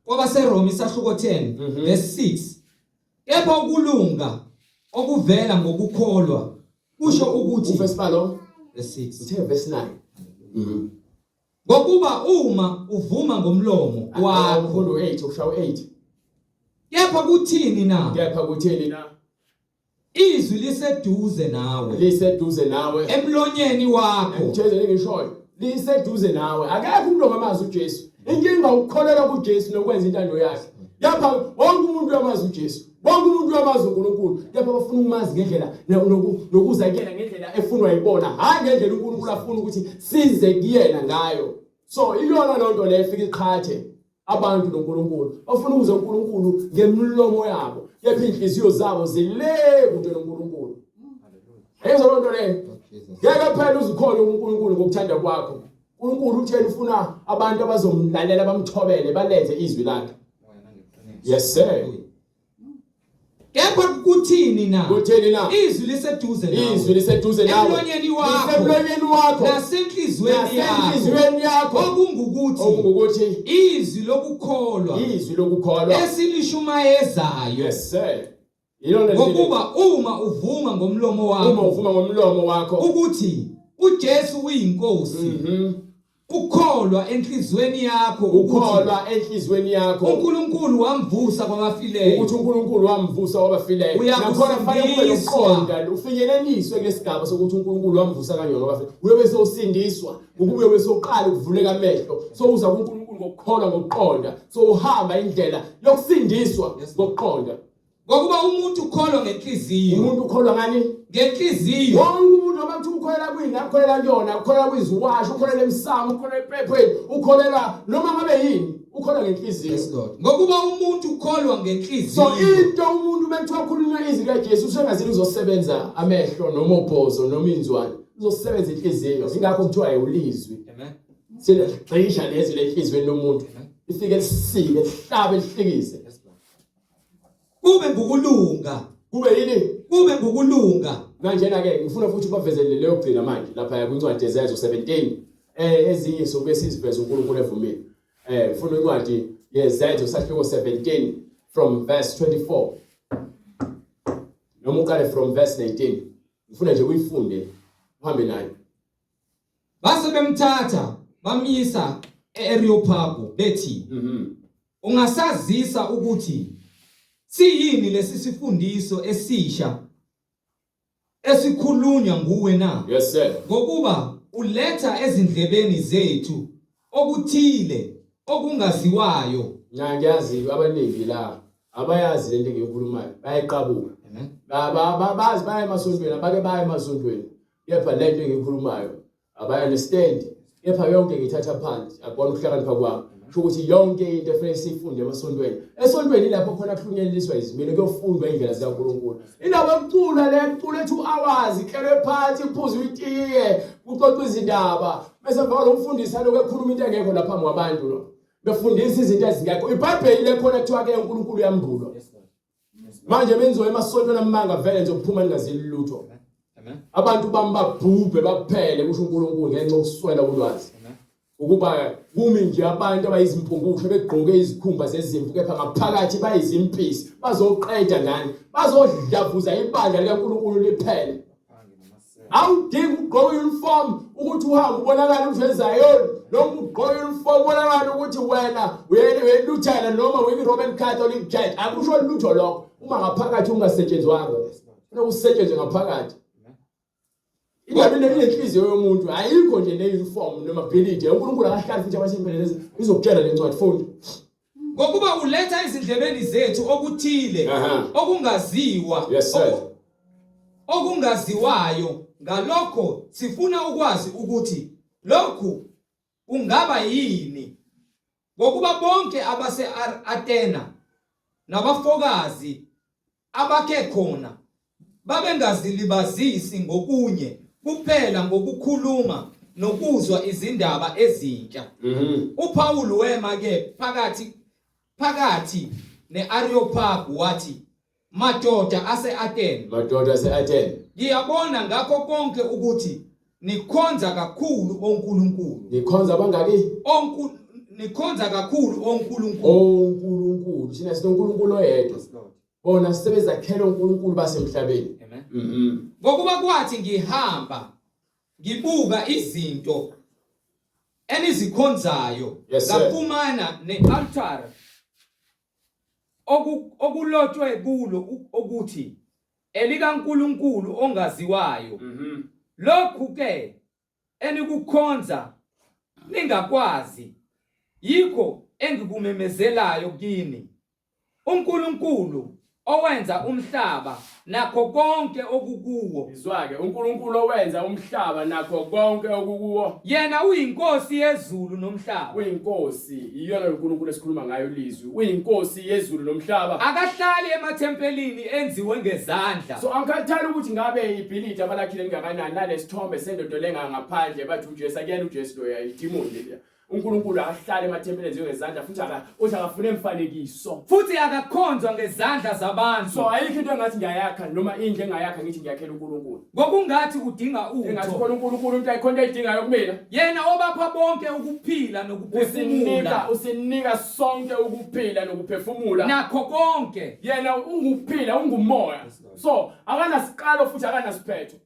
kwabaseRoma isahluko 10 verse 6. Kepha ukulunga okuvela ngokukholwa kusho ukuthi Uverse balo verse 6. uthe verse 9. Mhm. Ngokuba uma uvuma ngomlomo wakho Ukhulu 8 ushawu 8. kepha kuthini na? Kepha kuthini na? Izwi liseduze nawe. Liseduze nawe. Emlonyeni wakho. Ngitshele lengishoyo. Liseduze nawe. Akekho umuntu ongamazi uJesu. Inkinga ukukholelwa kuJesu nokwenza intando yakhe. Kepha wonke umuntu uyamazi uJesu. Wonke umuntu uyamazi uNkulunkulu. Kepha bafuna ukumazi ngendlela nokuza kuyena ngendlela efunwa yibona, hhayi ngendlela uNkulunkulu afuna ukuthi size kuyena ngayo. So iyona lonto le efika iqhathe abantu noNkulunkulu bafuna ukuze uNkulunkulu ngemilomo yabo kepha inhliziyo zabo zile kude noNkulunkulu. Ayizwa lonto leyo. Ngeke phela uzikhole uNkulunkulu ngokuthanda kwakho. uNkulunkulu utheni ufuna abantu abazomlalela bamthobele balenze izwi lakhe. Yes sir. Kepha kuthini na? Kuthini na? Izwi liseduze nawe. Izwi liseduze nawe. Emlonyeni wakho. Lisemlonyeni wakho. Nasenhliziyweni yakho. Nasenhliziyweni yakho. Okungukuthi. Okungukuthi. Izwi lokukholwa. Izwi lokukholwa. Esilishumayezayo. Yes sir. Yilona Ngokuba uma uvuma ngomlomo wakho. Uma uvuma ngomlomo wakho. Ukuthi uJesu uyinkosi. Mhm. Ukholwa enhlizweni yakho ukholwa enhlizweni yakho uNkulunkulu wamvusa kwabafileyo ukuthi uNkulunkulu wamvusa kwabafileyo nakhona kufanele kube nokuqonda ufinyeleliswe kulesigaba sokuthi uNkulunkulu wamvusa kanjani kwabafileyo uyobe sewusindiswa ngokuba uyobe sewuqala ukuvuleka amehlo sowuza kuNkulunkulu ngokukholwa ngokuqonda sowuhamba indlela yokusindiswa ngokuqonda Ngokuba umuntu ukholwa ngenhliziyo. Umuntu ukholwa ngani? Ngenhliziyo. Wonke umuntu noma kuthiwa ukholelwa kwini, akholelwa kuyona, ukholelwa kwiziwasho, ukholelwa emsamo, ukholelwa epephweni, ukholelwa noma ngabe yini, ukholwa ngenhliziyo. Yes Lord. Ngokuba umuntu ukholwa ngenhliziyo. So into umuntu bekuthiwa khulunywa izwi likaJesu usengazini uzosebenza amehlo noma ubhozo noma inzwane. Uzosebenza inhliziyo. Ingakho kuthiwa ayulizwi. Amen. Siligxisha lezi lenhlizweni lomuntu. Ifike lisike, lihlabe, lihlikize. Kube ngukulunga. Kube yini? Kube ngukulunga. Kanjena ke ngifuna futhi ubavezele leyo gcina manje lapha kwincwadi yezenzo 17 ezinye sobe siziveze uNkulunkulu evumile. Ngifuna incwadi yezenzo sahluko 17 from verse 24. Noma uqale from verse 19. Ngifuna nje uyifunde uhambe nayo. Base bemthatha bamyisa e-Areopago bethi Ungasazisa ukuthi siyini lesi sifundiso esisha esikhulunywa nguwe na? Yes sir. Ngokuba uletha ezindlebeni zethu okuthile okungaziwayo. Mina ngiyazi abaningi la abayazi lento engiyikhulumayo bayayiqabuka. Amen. Bazi baya emasontweni abake baya emasontweni kepha lento engiyikhulumayo abayi-understand kepha yonke ngiyithatha phansi akubona ukuhlakanipha kwami kusho ukuthi yonke into efanele siyifunde emasontweni esontweni ilapho khona kuhlunyeleliswa izimilo kuyofundwa indlela zikaNkulunkulu indaba yokucula le kucula 2 hours ihlelwe phansi kuphuzwe itiye kuxoxwa izindaba bese emva kwalo umfundisi alokhu ekhuluma into engekho lapha phambi kwabantu lo befundisa izinto ezingekho iBhayibheli lekhona kuthiwa ke uNkulunkulu uyambulwa Manje benziwa emasontweni amanga vele nje ukuphuma ningazili lutho. Amen. Abantu bami babhubhe baphele kusho uNkulunkulu ngenxa yokuswela ulwazi. Amen. Ukuba kumi nje abantu abayizimpumpushe begqoke izikhumba zezimvu kepha ngaphakathi bayizimpisi bazoqeda ngani bazodlavuza ibandla likaNkulunkulu liphele awudingi ukugqoka uniform ukuthi uhambe ubonakale ukuthi wenzayoni noma ugqoke uniform ubonakale ukuthi wena uyeluthela noma uyi-Roman Catholic Church akusho lutho lokho uma ngaphakathi ungasetshenzwanga kufanele usetshenzwe ngaphakathi Ingabe inenhliziyo yomuntu ayikho nje ne-uniform noma bhilidi uNkulunkulu akahlali futhi abathempele lezi izokutshela le ncwadi funda Ngokuba uletha ezindlebeni zethu okuthile okungaziwa yes, sir. Okungaziwayo ngalokho sifuna ukwazi ukuthi lokhu kungaba yini ngokuba bonke abase-Atena nabafokazi abakhe khona babengazilibazisi ngokunye kuphela ngokukhuluma nokuzwa izindaba ezintsha. UPawulu wema ke phakathi phakathi ne-Areopagu wathi, Madoda ase-Atene, Madoda ase-Atene, ngiyabona ngakho konke ukuthi nikhonza kakhulu onkulunkulu. Nikhonza abangaki? Onku nikhonza kakhulu onkulunkulu. ONkulunkulu. Thina sinoNkulunkulu oyedwa. Bona sebezakhela onkulunkulu basemhlabeni. Amen. Mhm. Ngokuba kwathi ngihamba ngibuka izinto enizikhonzayo Yes, sir. ngafumana ne-altare okulotshwe kulo ukuthi elikaNkulunkulu ongaziwayo. Lokhu ke enikukhonza ningakwazi yikho engikumemezelayo kini. UNkulunkulu owenza umhlaba nakho konke okukuwo. Izwa-ke, uNkulunkulu owenza umhlaba nakho konke okukuwo. Yena uyiNkosi yezulu nomhlaba. UyiNkosi, iyona lo Nkulunkulu esikhuluma ngayo lizwi. UyiNkosi yezulu nomhlaba. Akahlali emathempelini enziwe ngezandla. So angikhathali ukuthi ngabe ibhilidi abalakhile lingakanani lalesithombe sendoda lenga ngaphandle bathi uJesu akuyena uJesu loya idimoni leliya. uNkulunkulu akahlali emathempelini enziwe ngezandla futhi aka uthi akafune mfanekiso. Futhi akakhonzwa ngezandla zabantu. So ayikho into engathi ngiyayakha noma indlu engayakha ngithi ngiyakhela uNkulunkulu. Ngokungathi udinga utho. Engathi khona uNkulunkulu into ayikhona into ayidingayo kumina. Yena obapha bonke ukuphila nokuphefumula. Usinika usinika sonke ukuphila nokuphefumula. Nakho konke. Yena ungukuphila ungumoya. So akanasiqalo futhi akanasiphetho.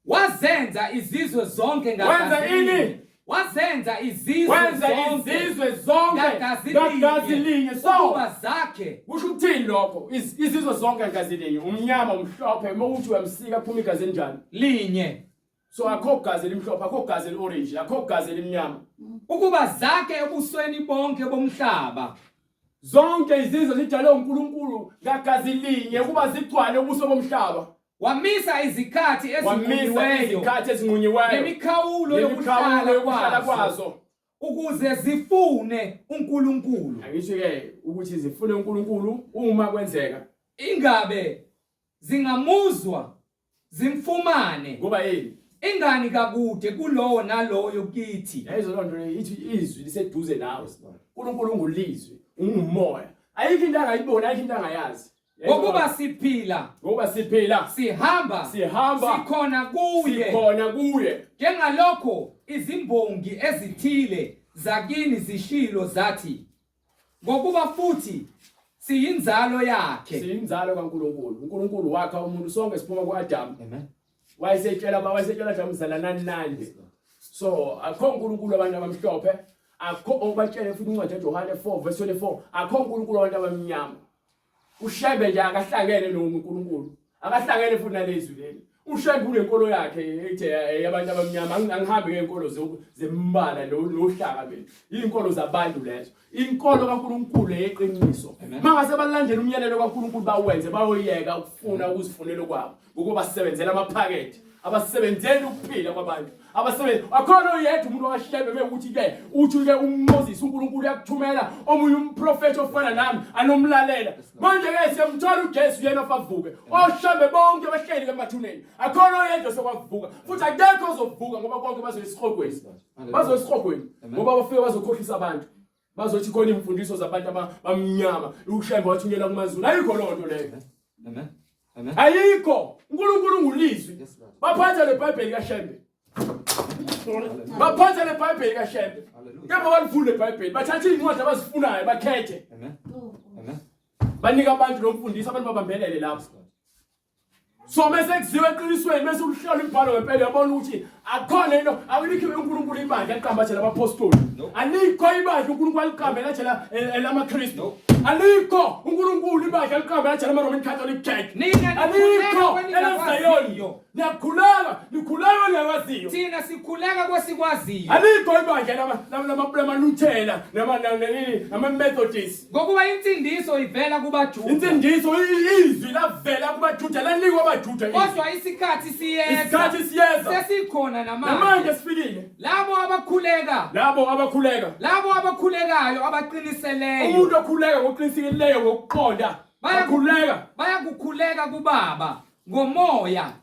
Wazenza izizwe zonke Wenza ngagazi ini? linye. Wazenza izizwe Wenza zonke izizwe zonke ngagazi ngagazi linye linye. So ukuba zakhe kusho ukuthini lokho? Izizwe zonke ngagazi linye. Umnyama umhlophe uma uthi uyamsika kuphuma igazi elinjani? Linye. So akho gazi elimhlophe, akho gazi eli-orange, akho gazi elimnyama. Ukuba zakhe ebusweni bonke bomhlaba. Zonke izizwe zidalwe uNkulunkulu ngagazi linye ukuba zigcwale ubuso bomhlaba. Wamisa izikhathi Wamisa ezinqunyiweyo izikhathi ezinqunyiweyo nemikhawulo nemikhawulo yokuhlala yokuhlala kwazo kwazo. ukuze zifune uNkulunkulu. Angisho ke ukuthi zifune uNkulunkulu uma kwenzeka. Ingabe zingamuzwa zimfumane Ngoba yini? Ingani kakude kulowo naloyo kithi. Yayizwa loo nto leyo ithi izwi liseduze nawe. uNkulunkulu ungulizwi, ungumoya. Ayikho into angayiboni, ayikho into angayazi. Ngokuba siphila, ngokuba siphila, sihamba, sihamba, sikhona kuye, sikhona kuye. Njengalokho izimbongi ezithile zakini zishilo zathi, ngokuba futhi siyinzalo yakhe. Siyinzalo kaNkulunkulu. uNkulunkulu wakha umuntu, sonke siphuma kuAdamu. Amen. Wayesetshela wayesetshela Adamu zalanani nande. So akho uNkulunkulu abantu abamhlophe, akho obatshele futhi incwadi kaJohane 4 verse 24, akho uNkulunkulu abantu abamnyama. UShembe nje akahlangene noNkulunkulu. Akahlangene futhi nalezwi leli. UShembe unenkolo yakhe ethi yabantu abamnyama angihambi ngenkolo zembala nohlaka mina. Izinkolo zabantu lezo. Inkolo kaNkulunkulu eyeqiniso. Mangase balandele umyalelo kaNkulunkulu bawenze bayoyeka ukufuna ukuzifunela kwabo. Ngokuba basebenzela amaphakethe. Abasebenzeli ukuphila kwabantu. Abasebenzi akhona oyedwa umuntu wakashembe mekuthi ke uthi ke uMoses uNkulunkulu uyakuthumela omunye umprofeti ofana nami anomlalela. Manje ke siyamthola uJesu yena ofavuke. Oshembe bonke bahleli emathuneni. Akhona oyedwa sokwavuka. Futhi akekho ozovuka ngoba bonke bazoya esihogweni. Bazoya esihogweni ngoba bafike bazokhohlisa abantu. Bazothi khona imfundiso zabantu abamnyama. UShembe wathunyelwa kumaZulu. Ayikho loo nto leyo. Amen. Amen. Ayikho. uNkulunkulu ungulizwi. Baphatha leBhayibheli kaShembe. Baphatha leBhayibheli kaShembe. Kepha balivule iBhayibheli, bathatha izincwadi abazifunayo bakhethe. Amen. Amen. Banika abantu nomfundisi abantu babambelele lapho. So mase kuziwe eqinisweni bese uhlola imibhalo ngempela uyabona ukuthi akukhona into awulikho uNkulunkulu ibandla aliqamba nje labapostoli. Alikho ibandla uNkulunkulu aliqambela nje lamaKristu. Alikho uNkulunkulu ibandla aliqambela nje lama Roman Catholic Church. Nina Alikho nikhuleka elezayoni. kweningakwazio. Niyakhuleka, nikhuleka ningakwaziyo. Thina sikhuleka kwesikwaziyo. Alikho ibandla lamaLuthela nama-Methodist. Ngokuba insindiso ivela kubaJuda. Insindiso izwi lavela kubaJuda lanikwa abaJuda. Kodwa isikhathi siyeza. Isikhathi siyeza. Sesikhona namanje. Namanje sifikile. Labo abakhuleka. Labo abakhuleka. Labo abakhulekayo abaqiniseleyo. Umuntu okhuleka ngokuqinisekileyo ngokuqonda. Bayakhuleka. Bayakukhuleka kuBaba ngomoya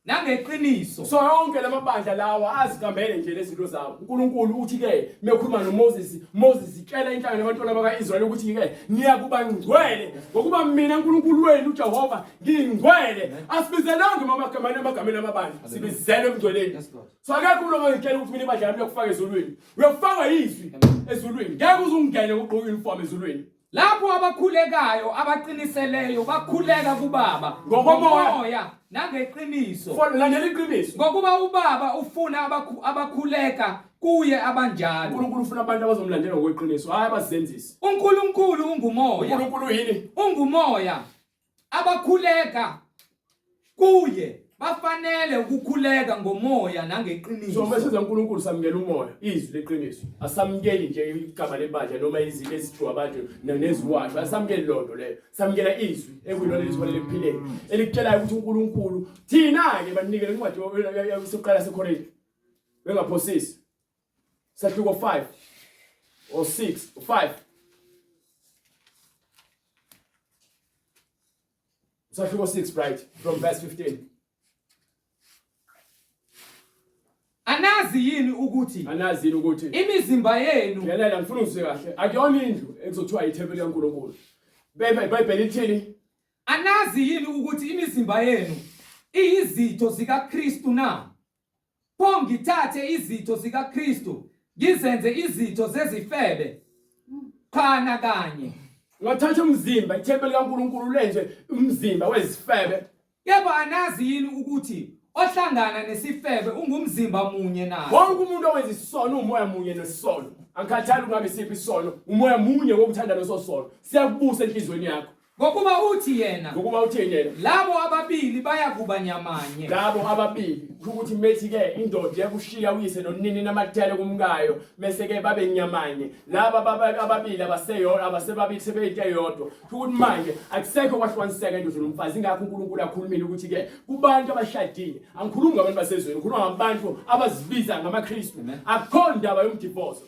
nangeqiniso. So yonke lamabandla lawa azigambele nje lezinto zawo. uNkulunkulu uthi ke mekhuluma noMoses, Moses tshela inhlangano yabantwana bakaIsrayeli ukuthi ke niyakuba ngcwele ngokuba mina uNkulunkulu wenu uJehova ngingcwele. Asibizelanga amagameni amagameni amabandla, sibizelwe ebungcweleni. So akekho umuntu ongangitshela ukuthi mina ibandla lami liyokufaka ezulwini. Uyofaka izwi ezulwini. Ngeke uze ungene ngokugqoka uniform ezulwini. Lapho abakhulekayo abaqiniseleyo bakhuleka kuBaba Ngokomoya. nangeqiniso. Landela iqiniso. Ngokuba uBaba ufuna abakhuleka kuye abanjalo. uNkulunkulu ufuna abantu abazomlandela ngokweqiniso, hayi abazenzisi. uNkulunkulu ungumoya. uNkulunkulu yini? Ungumoya. Abakhuleka kuye bafanele ukukhuleka ngomoya nangeqiniso. So mase uNkulunkulu samukela umoya, izwi leqiniso. Asamukeli nje igama lebandla noma izinto ezithiwa abantu neziwasho. Asamukeli lonto leyo. Samukela izwi ekuyilona elitholela ekuphileni. Elikutshelayo ukuthi uNkulunkulu thina ke banikele incwadi yokuqala seKorinte. Bengaphosisi. Sahluko 5 or 6 or 5. Sahluko 6 right from verse 15. Anazi yini ukuthi Anazi yini ukuthi imizimba yenu Ngelela ngifuna ungizwe kahle. Akuyona indlu ekuzothiwa ithempeli kaNkulunkulu. Bebe iBhayibheli lithini? Anazi yini ukuthi imizimba yenu iyizitho zikaKristu na? Pho ngithathe izitho zikaKristu ngizenze izitho zezifebe? Cha nakanye. Ngathatha umzimba, ithempeli kaNkulunkulu lenze umzimba wezifebe. Kepha anazi yini ukuthi ohlangana nesifebe ungumzimba munye naso? Wonke umuntu owenza isono umoya munye nesono. Angikhathali kungabe siphi isono, umoya munye wokuthanda leso sono. Siyakubusa enhliziyweni yakho. Ngokuba uthi yena, Ngokuba uthini yena? labo ababili bayakuba nyamanye. Labo ababili kusho ukuthi methi ke indoda iyakushiya uyise nonini namathele kumkayo mese ke babe nyamanye. Laba ababili abaseyona abasebabili sebeyinto eyodwa. Kusho ukuthi manje akusekho kwahlukaniseka indoda nomfazi ingakho uNkulunkulu akhulumile ukuthi ke kubantu abashadile angikhulumi ngabantu basezweni ngikhuluma ngabantu abazibiza ngamaKristu akukho ndaba yomdivorce.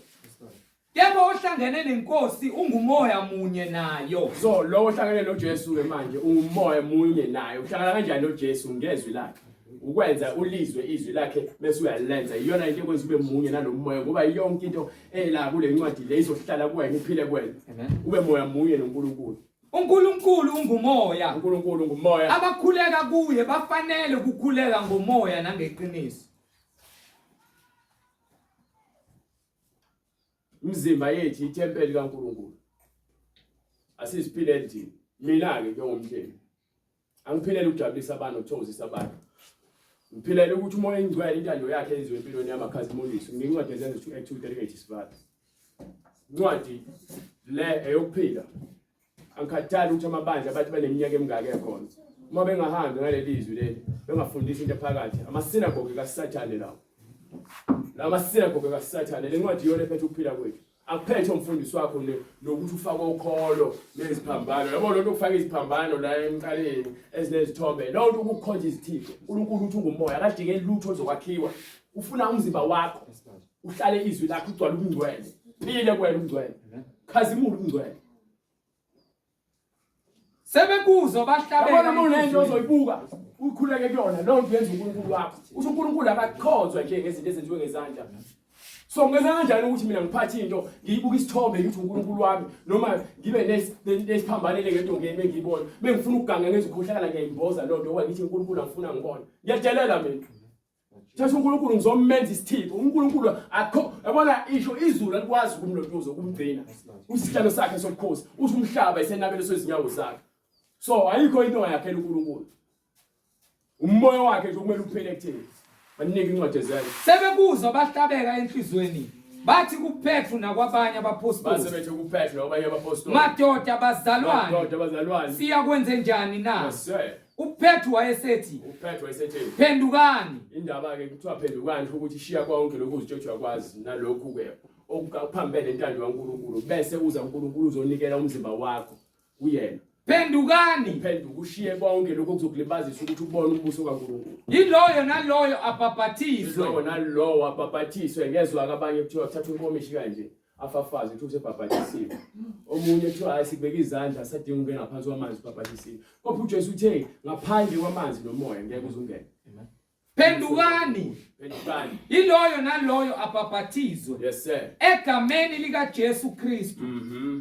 Kepha ohlangene nenkosi ungumoya munye nayo. So lowo ohlangene noJesu ke manje ungumoya munye naye. Uhlangana kanjani noJesu ngezwi lakhe? Ukwenza ulizwe izwi lakhe bese uyalenza. Iyona into ekwenza ube munye nalomoya ngoba yonke into ela kule ncwadi le izohlala kuwena iphile kuwena. Ube moya munye noNkulunkulu. UNkulunkulu ungumoya. uNkulunkulu ungumoya. Abakhuleka kuye bafanele ukukhuleka ngomoya nangeqiniso. Imizimba yethu ithempeli kaNkulunkulu. Asiziphilele thina. Mina-ke njengomhleli angiphilele ukujabulisa abantu nokuthokozisa abantu. Ngiphilele ukuthi umoya oyingcwele intando yakhe yenziwe empilweni yami akhazimuliswe. Ngincwadi ezenzo 2:38 sivala. Incwadi le eyokuphila. Angikhathali ukuthi amabandla bathi baneminyaka emingaki ekhona. Uma bengahambi ngaleli zwi leli, bengafundisi into ephakathi, amasinagoge kaSathane lawo. La masinagoge kaSathane, le ncwadi iyona ephethe ukuphila kwethu. Akuphethe umfundisi wakho nokuthi ufake ukholo neziphambano. Yabo lonto ukufaka iziphambano la emqaleni ezinezithombe. Lonto ukukhonza izithixo. uNkulunkulu uthi ungumoya, akadinge lutho oluzokwakhiwa. Ufuna umzimba wakho uhlale izwi lakho ugcwale ubungcwele. Phile kuwena ubungcwele. Khazimula ubungcwele. Sebekuzwa bahlabela. Yabona uma unento ozoyibuka ukhuleke kuyona loo nto yenza uNkulunkulu wakho. Uthi uNkulunkulu akakhonzwa nje ngezinto ezenziwe ngezandla. So ngenza kanjani ukuthi mina ngiphathe into ngiyibuka isithombe ngithi uNkulunkulu wami noma ngibe nesiphambanele ngento ngeke ngiyibone. Mengifuna ukuganga ngenza ukhohlakala ngiyayimboza loo nto ngoba ngithi uNkulunkulu angifuna ngibone. Ngiyadelela mina. Thatha uNkulunkulu ngizomenza isithixo. uNkulunkulu akho yabona isho izulu alikwazi ukumlontuza ukumgcina. Usihlalo sakhe sobukhosi, uthi umhlaba isenabelo sezinyawo zakhe. So ayikho into ongayakhela uNkulunkulu. Umoya wakhe nje kumele uphele kuthini. Baningi incwadi ezele. Sebekuzwa bahlabeka enhlizweni. Bathi kuPetru nakwabanye abaphostoli. Base bethi kuPetru nakwabanye abaphostoli. Madoda bazalwane. Madoda bazalwane. Siyakwenze njani na? Yes sir. UPetru wayesethi. UPetru wayesethi. Phendukani. Indaba ke kuthiwa phendukani ukuthi shiya konke lokhu uzitshela uyakwazi nalokhu ke okuphambene nentando kaNkulunkulu bese uza uNkulunkulu uzonikela umzimba wakho kuyena. Phendukani. Phenduka ushiye konke lokho okuzokulibazisa ukuthi ubone umbuso kaNkulunkulu. Yiloyo naloyo abhabhathiswe. Yilowo nalowo abhabhathiswe ngezwa abanye kuthiwa kuthatha inkomishi kanje afafaze kuthiwa usebhabhatisiwe. Omunye kuthiwa hayi sikubeka izandla sadinga ukungena ngaphansi kwamanzi ubhabhatisiwe. Kodwa uJesu uthe ngaphandle kwamanzi nomoya ngeke uze ungene. Phendukani. Phendukani. Yiloyo naloyo abhabhathizwe. Yes sir. Egameni likaJesu Kristu. Mhm.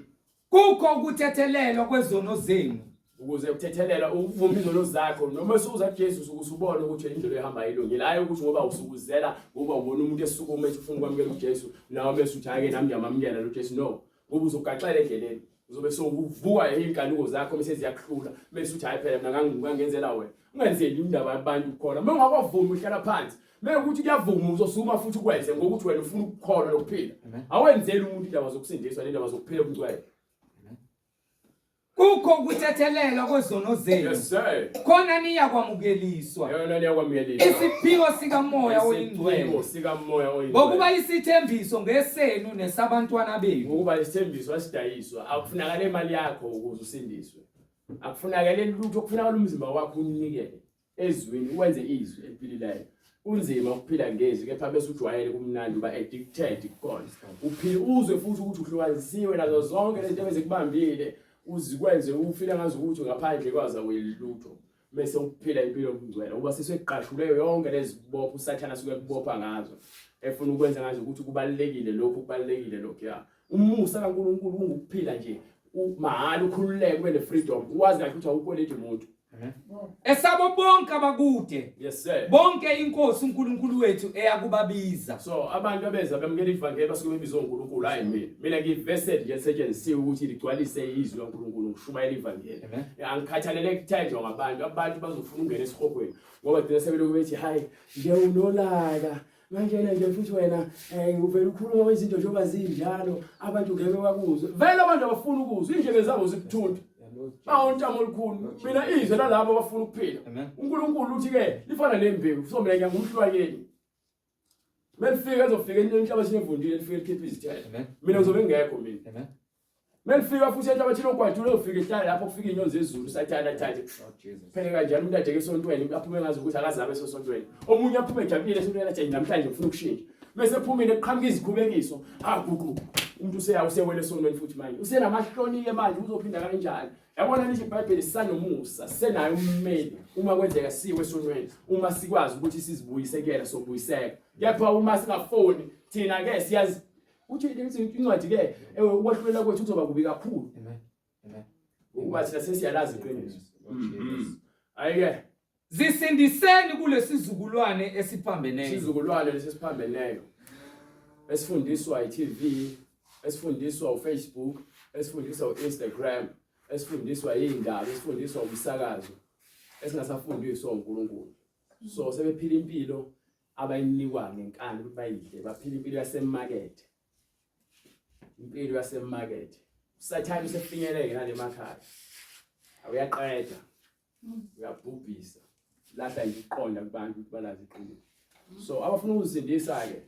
Kukho ukuthethelelwa kwezono zenu. Ukuze ukuthethelelwa ukuvuma izono zakho noma usuza kuJesu usuke usubona ukuthi indlela ehamba ilungile hayi ukuthi ngoba usukuzela ngoba ubona umuntu esukuma ethi ufuna ukwamukela uJesu nawe bese uthi hhayi ke nami ngiyamamukela lo Jesu no ngoba uzogaxela endleleni uzobe sowuvuka izinkanuko zakho bese ziyakuhlula bese uthi hayi phela mina ngangenzela wena ungenzeli indaba yabantu khona uma ungakwavumi uhlala phansi mekuthi kuyavuma uzosukuma futhi ukwenze ngokuthi wena ufuna ukukholwa nokuphila awenzeli umuntu indaba zokusindiswa nendaba zokuphila okungcwele Kukho ukuthethelelwa kwezono zenu. Yes sir. Khona niyakwamukeliswa. Yona niyakwamukeliswa. Isiphiwo sikaMoya oyiNgcwele. Isiphiwo sikaMoya oyiNgcwele. Ngokuba isithembiso ngesenu nesabantwana benu. Ngokuba isithembiso asidayiswa, akufunakala imali yakho ukuze usindiswe. Akufunakele lutho, kufunakala umzimba wakho unikele. Ezwini uwenze izwi eliphilileyo. Kunzima ukuphila ngezwi kepha bese ujwayele kumnandi uba addicted kukona. Uphila uzwe futhi ukuthi uhlukanisiwe nazo zonke lezi zinto ezikubambile uzikwenze ufile ngazi ukuthi ngaphandle kwazo awuyilutho bese ukuphila impilo yobungcwele uba sesekuqashule yonke lezibopho usathana asuke kubopha ngazo efuna ukwenza ngazo ukuthi kubalekile lokhu kubalekile lokhu ya umusa kaNkuluNkulu ungukuphila nje mahhala ukhululeke ube ne freedom uwazi kahle ukuthi awukweleti umuntu Esabo bonke abakude. Yes sir. Bonke inkosi uNkulunkulu wethu eyakubabiza. So abantu abeza bemukela ivangeli basuke bebizwa uNkulunkulu hayi mina. Mina ngivesed nje lisetshenzisiwe ukuthi ligcwalise izwi laNkulunkulu ngishumayela ivangeli. Angikhathalele kuthenjwa ngabantu. Abantu bazofuna ukungena esihogweni ngoba gcina sebelokhu bethi hayi nje unolaka. Manjena nje futhi wena eh uvela ukhuluma izinto njengoba zinjalo abantu ngeke bakuzwe. Vele abantu abafuna ukuzwa indlebe zabo zibuthuntu. Bawontamo olukhulu. Mina izwe lalabo abafuna ukuphila. uNkulunkulu uthi ke lifana nembewu. So mina ngiyangumhlwayeli. Melifika ezofika enhlabathini evundile lifike likhiphe izithelo. Mina ngizobe ngingekho mina. Melifika futhi enhlabathini ogwadule uzofika ihlale lapho kufika inyoni zezulu sathana athathe. Phele kanjalo umuntu ajeke esontweni aphume ngazi ukuthi akazabe esontweni. Omunye aphume ejabulile esontweni athi namhlanje ngifuna ukushintsha. Bese ephumile kuqhamuka izikhubekiso. Ha guqu. Umuntu useya usewele esontweni futhi manje. Usenamahloni ke manje uzophinda kanjani? Yabona lithi iBhayibheli sisanomusa, sisenayo ummeli uma kwenzeka siwe esonweni, uma sikwazi ukuthi sizibuyise kuyena sobuyiseka. Kepha uma singafoni thina ke siyazi Uthi incwadi ke ukwahlulela kwethu kuzoba kubi kakhulu. Amen. Amen. Ukuba thina sesiyalazi iqiniso. Mhm. Ayike Zisindiseni kulesizukulwane esiphambeneyo. Isizukulwane lesiphambeneyo. Esifundiswa iTV, esifundiswa uFacebook, esifundiswa uInstagram, esifundiswa izindaba, esifundiswa umsakazo, esingasafundiswa uNkulunkulu. So sebephila impilo abayinikwa ngenkani ukuthi bayidle baphila impilo yasemakethe impilo yasemakethe usathane usefinyeleke nale makhaya uyaqeda uyabhubhisa lahla nje ukuqonda kubantu ukuthi balazi iqiniso so abafuna ukuzisindisa ke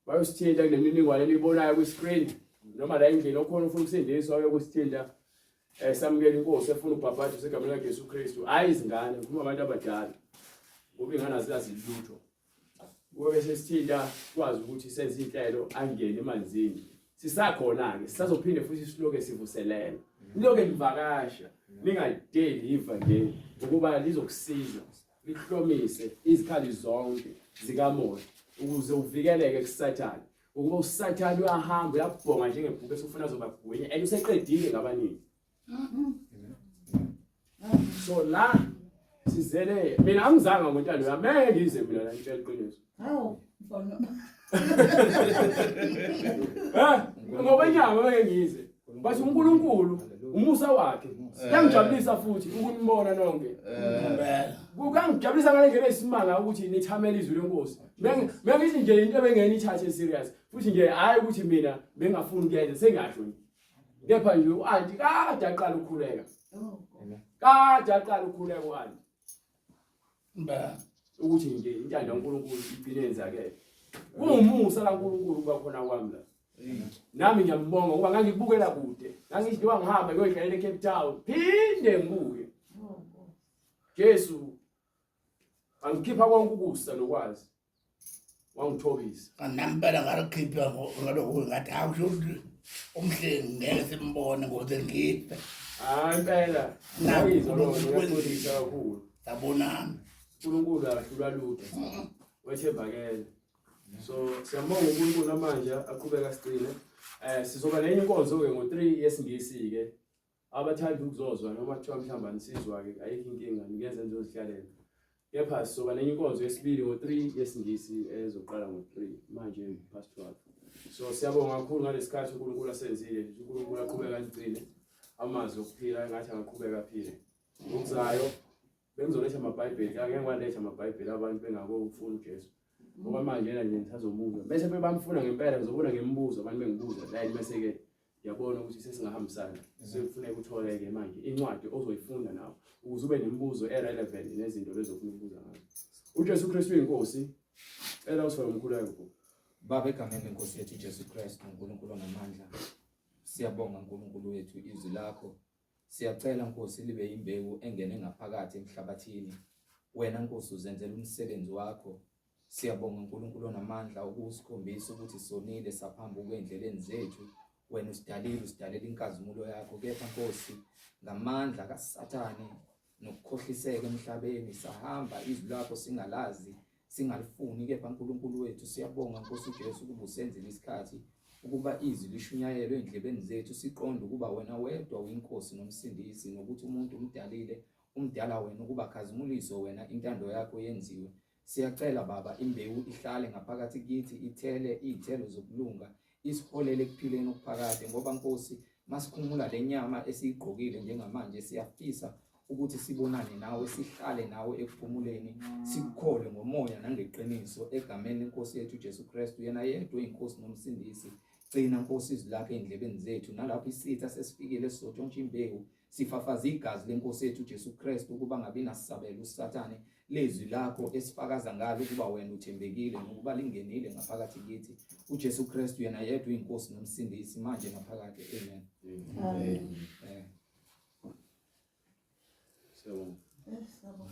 bayosithinta kule mininingwane eniyibonayo kwi-screen noma la endlini okhona ufuna ukusindiswa uyokusithinta eh samukela inkosi efuna ubhabhadiswa egameni likaJesu Kristu hayi izingane ngikhuluma abantu abadala ngoba ingane azilazi lutho kube sesithinta kwazi ukuthi senze inhlelo angene emanzini sisakhona ke sisazophinde futhi siloke sivuselela niloke nivakasha ningadeli ivangeli ukuba lizokusiza likuhlomise izikhali zonke zikamoya ukuze uvikeleke kusathane ukuba usathane uyahamba uyabhonga njengebhubesi ufuna azobagwinya and useqedile ngabaningi so la Sizele mina angizanga ngontando yami, ngeke ngize mina la ngitshela iqiniso. Hawu, mfana. Eh, ngoba inyama ngeke ngize. But uNkulunkulu umusa wakhe kuyangijabulisa futhi ukunibona nonke. Kuyangijabulisa ngale ndlela eyisimanga ukuthi nithamele izwi lenkosi. Bengithi nje into ebengeke nithathe serious futhi nje hayi ukuthi mina bengafuni ukuyenza sengasho nje. Kepha nje u-anti kade aqala ukukhuleka. Kade aqala ukukhuleka u-anti. Ukuthi nje intando kaNkulunkulu igcine yenzakele. Kungumusa kaNkulunkulu ukuba khona kwami la. Nami ngiyambonga ngoba ngangikubukela kude. Ngangithi njengoba ngihamba ngiyoyidlalela eCape Town, phinde ngibuye. Jesu angikhipha konke ukusa nokwazi. Wangithobisa. Nami impela ngalikhipha ngalokhu ngathi hawu kusho ukuthi umhlengi ngeke simbone ngoze ngife. Hayi impela. Ngiyizwa loo nto iyaxolisa kakhulu. Sabonana. uNkulunkulu akahlulwa lutho. Wethembakele. So siyambonga uNkulunkulu namanje aqhubeka sigcine. Eh sizoba nenye inkonzo ke ngo3 yesiNgisi ke. Abathanda ukuzozwa noma kuthiwa mhlawumbe anisizwa-ke ayikho inkinga ningeze nizozihlalela. Kepha sizoba nenye inkonzo yesibili ngo-3 yesiNgisi ezoqala ngo-3 manje past 12. So siyabonga kakhulu ngalesikhathi uNkulunkulu asenzile. uNkulunkulu aqhubeke asigcine amazwi okuphila engathi angaqhubeka aphile. Ngokuzayo bengizoletha amabhayibheli, angeke ngiwalethe amabhayibheli abantu bengakofuni uJesu. Ngoba manje yena nje ngisazomuzwa. Bese bebamfuna ngempela ngizobona ngemibuzo abantu bengibuza la bese ke Ngiyabona ukuthi sesingahambisana. Sekufuneka uthole-ke manje incwadi ozoyifunda nawe ukuze ube nemibuzo e-relevant nezinto lezo ofuna ukubuza ngazo. UJesu Kristu uyinkosi. Cela usifake umkhuleko bhuti. Baba egameni lenkosi yethu uJesu Kristu uNkulunkulu onamandla siyabonga uNkulunkulu wethu izwi lakho siyacela Nkosi libe imbewu engene ngaphakathi emhlabathini wena Nkosi uzenzela umsebenzi wakho Siyabonga uNkulunkulu onamandla ukusikhombisa ukuthi sonile saphambuka endleleni zethu. Wena usidalile, usidalela inkazimulo yakho. Kepha Nkosi, ngamandla kaSathane nokukhohliseka emhlabeni sahamba izwi lakho singalazi singalifuni kepha uNkulunkulu wethu siyabonga Nkosi uJesu ukuba usenzile isikhathi ukuba izwi lishunyayelwe endlebeni zethu siqonde ukuba wena wedwa uyinkosi nomsindisi nokuthi umuntu umdalile umdala wena ukuba khazimuliswe wena intando yakho yenziwe Siyacela Baba imbewu ihlale ngaphakathi kithi ithele iy'thelo zokulunga isiholele ekuphileni okuphakade ngoba Nkosi masikhumula le nyama esiyigqokile njengamanje siyafisa ukuthi sibonane nawe sihlale nawe ekuphumuleni sikukholwe ngomoya nangeqiniso egameni lenkosi yethu uJesu Kristu yena yedwa inkosi nomsindisi gcina Nkosi izwi lakhe endlebeni zethu nalapho isitha sesifikile sizotshontsha imbewu Sifafaza igazi lenkosi yethu uJesu Kristu ukuba ngabi nasabelo uSathane lezwi lakho esifakaza ngalo ukuba wena uthembekile nokuba lingenile ngaphakathi kithi uJesu Kristu yena yedwa uyinkosi nomsindisi manje naphakade amen amen eh. Siyabonga. Siyabonga.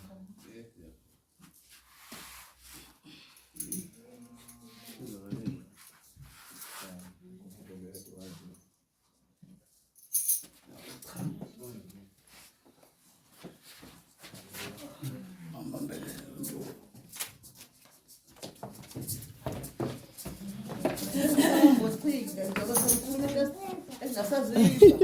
Ngocinga njengoba sekukhuluma into engingasaziswa.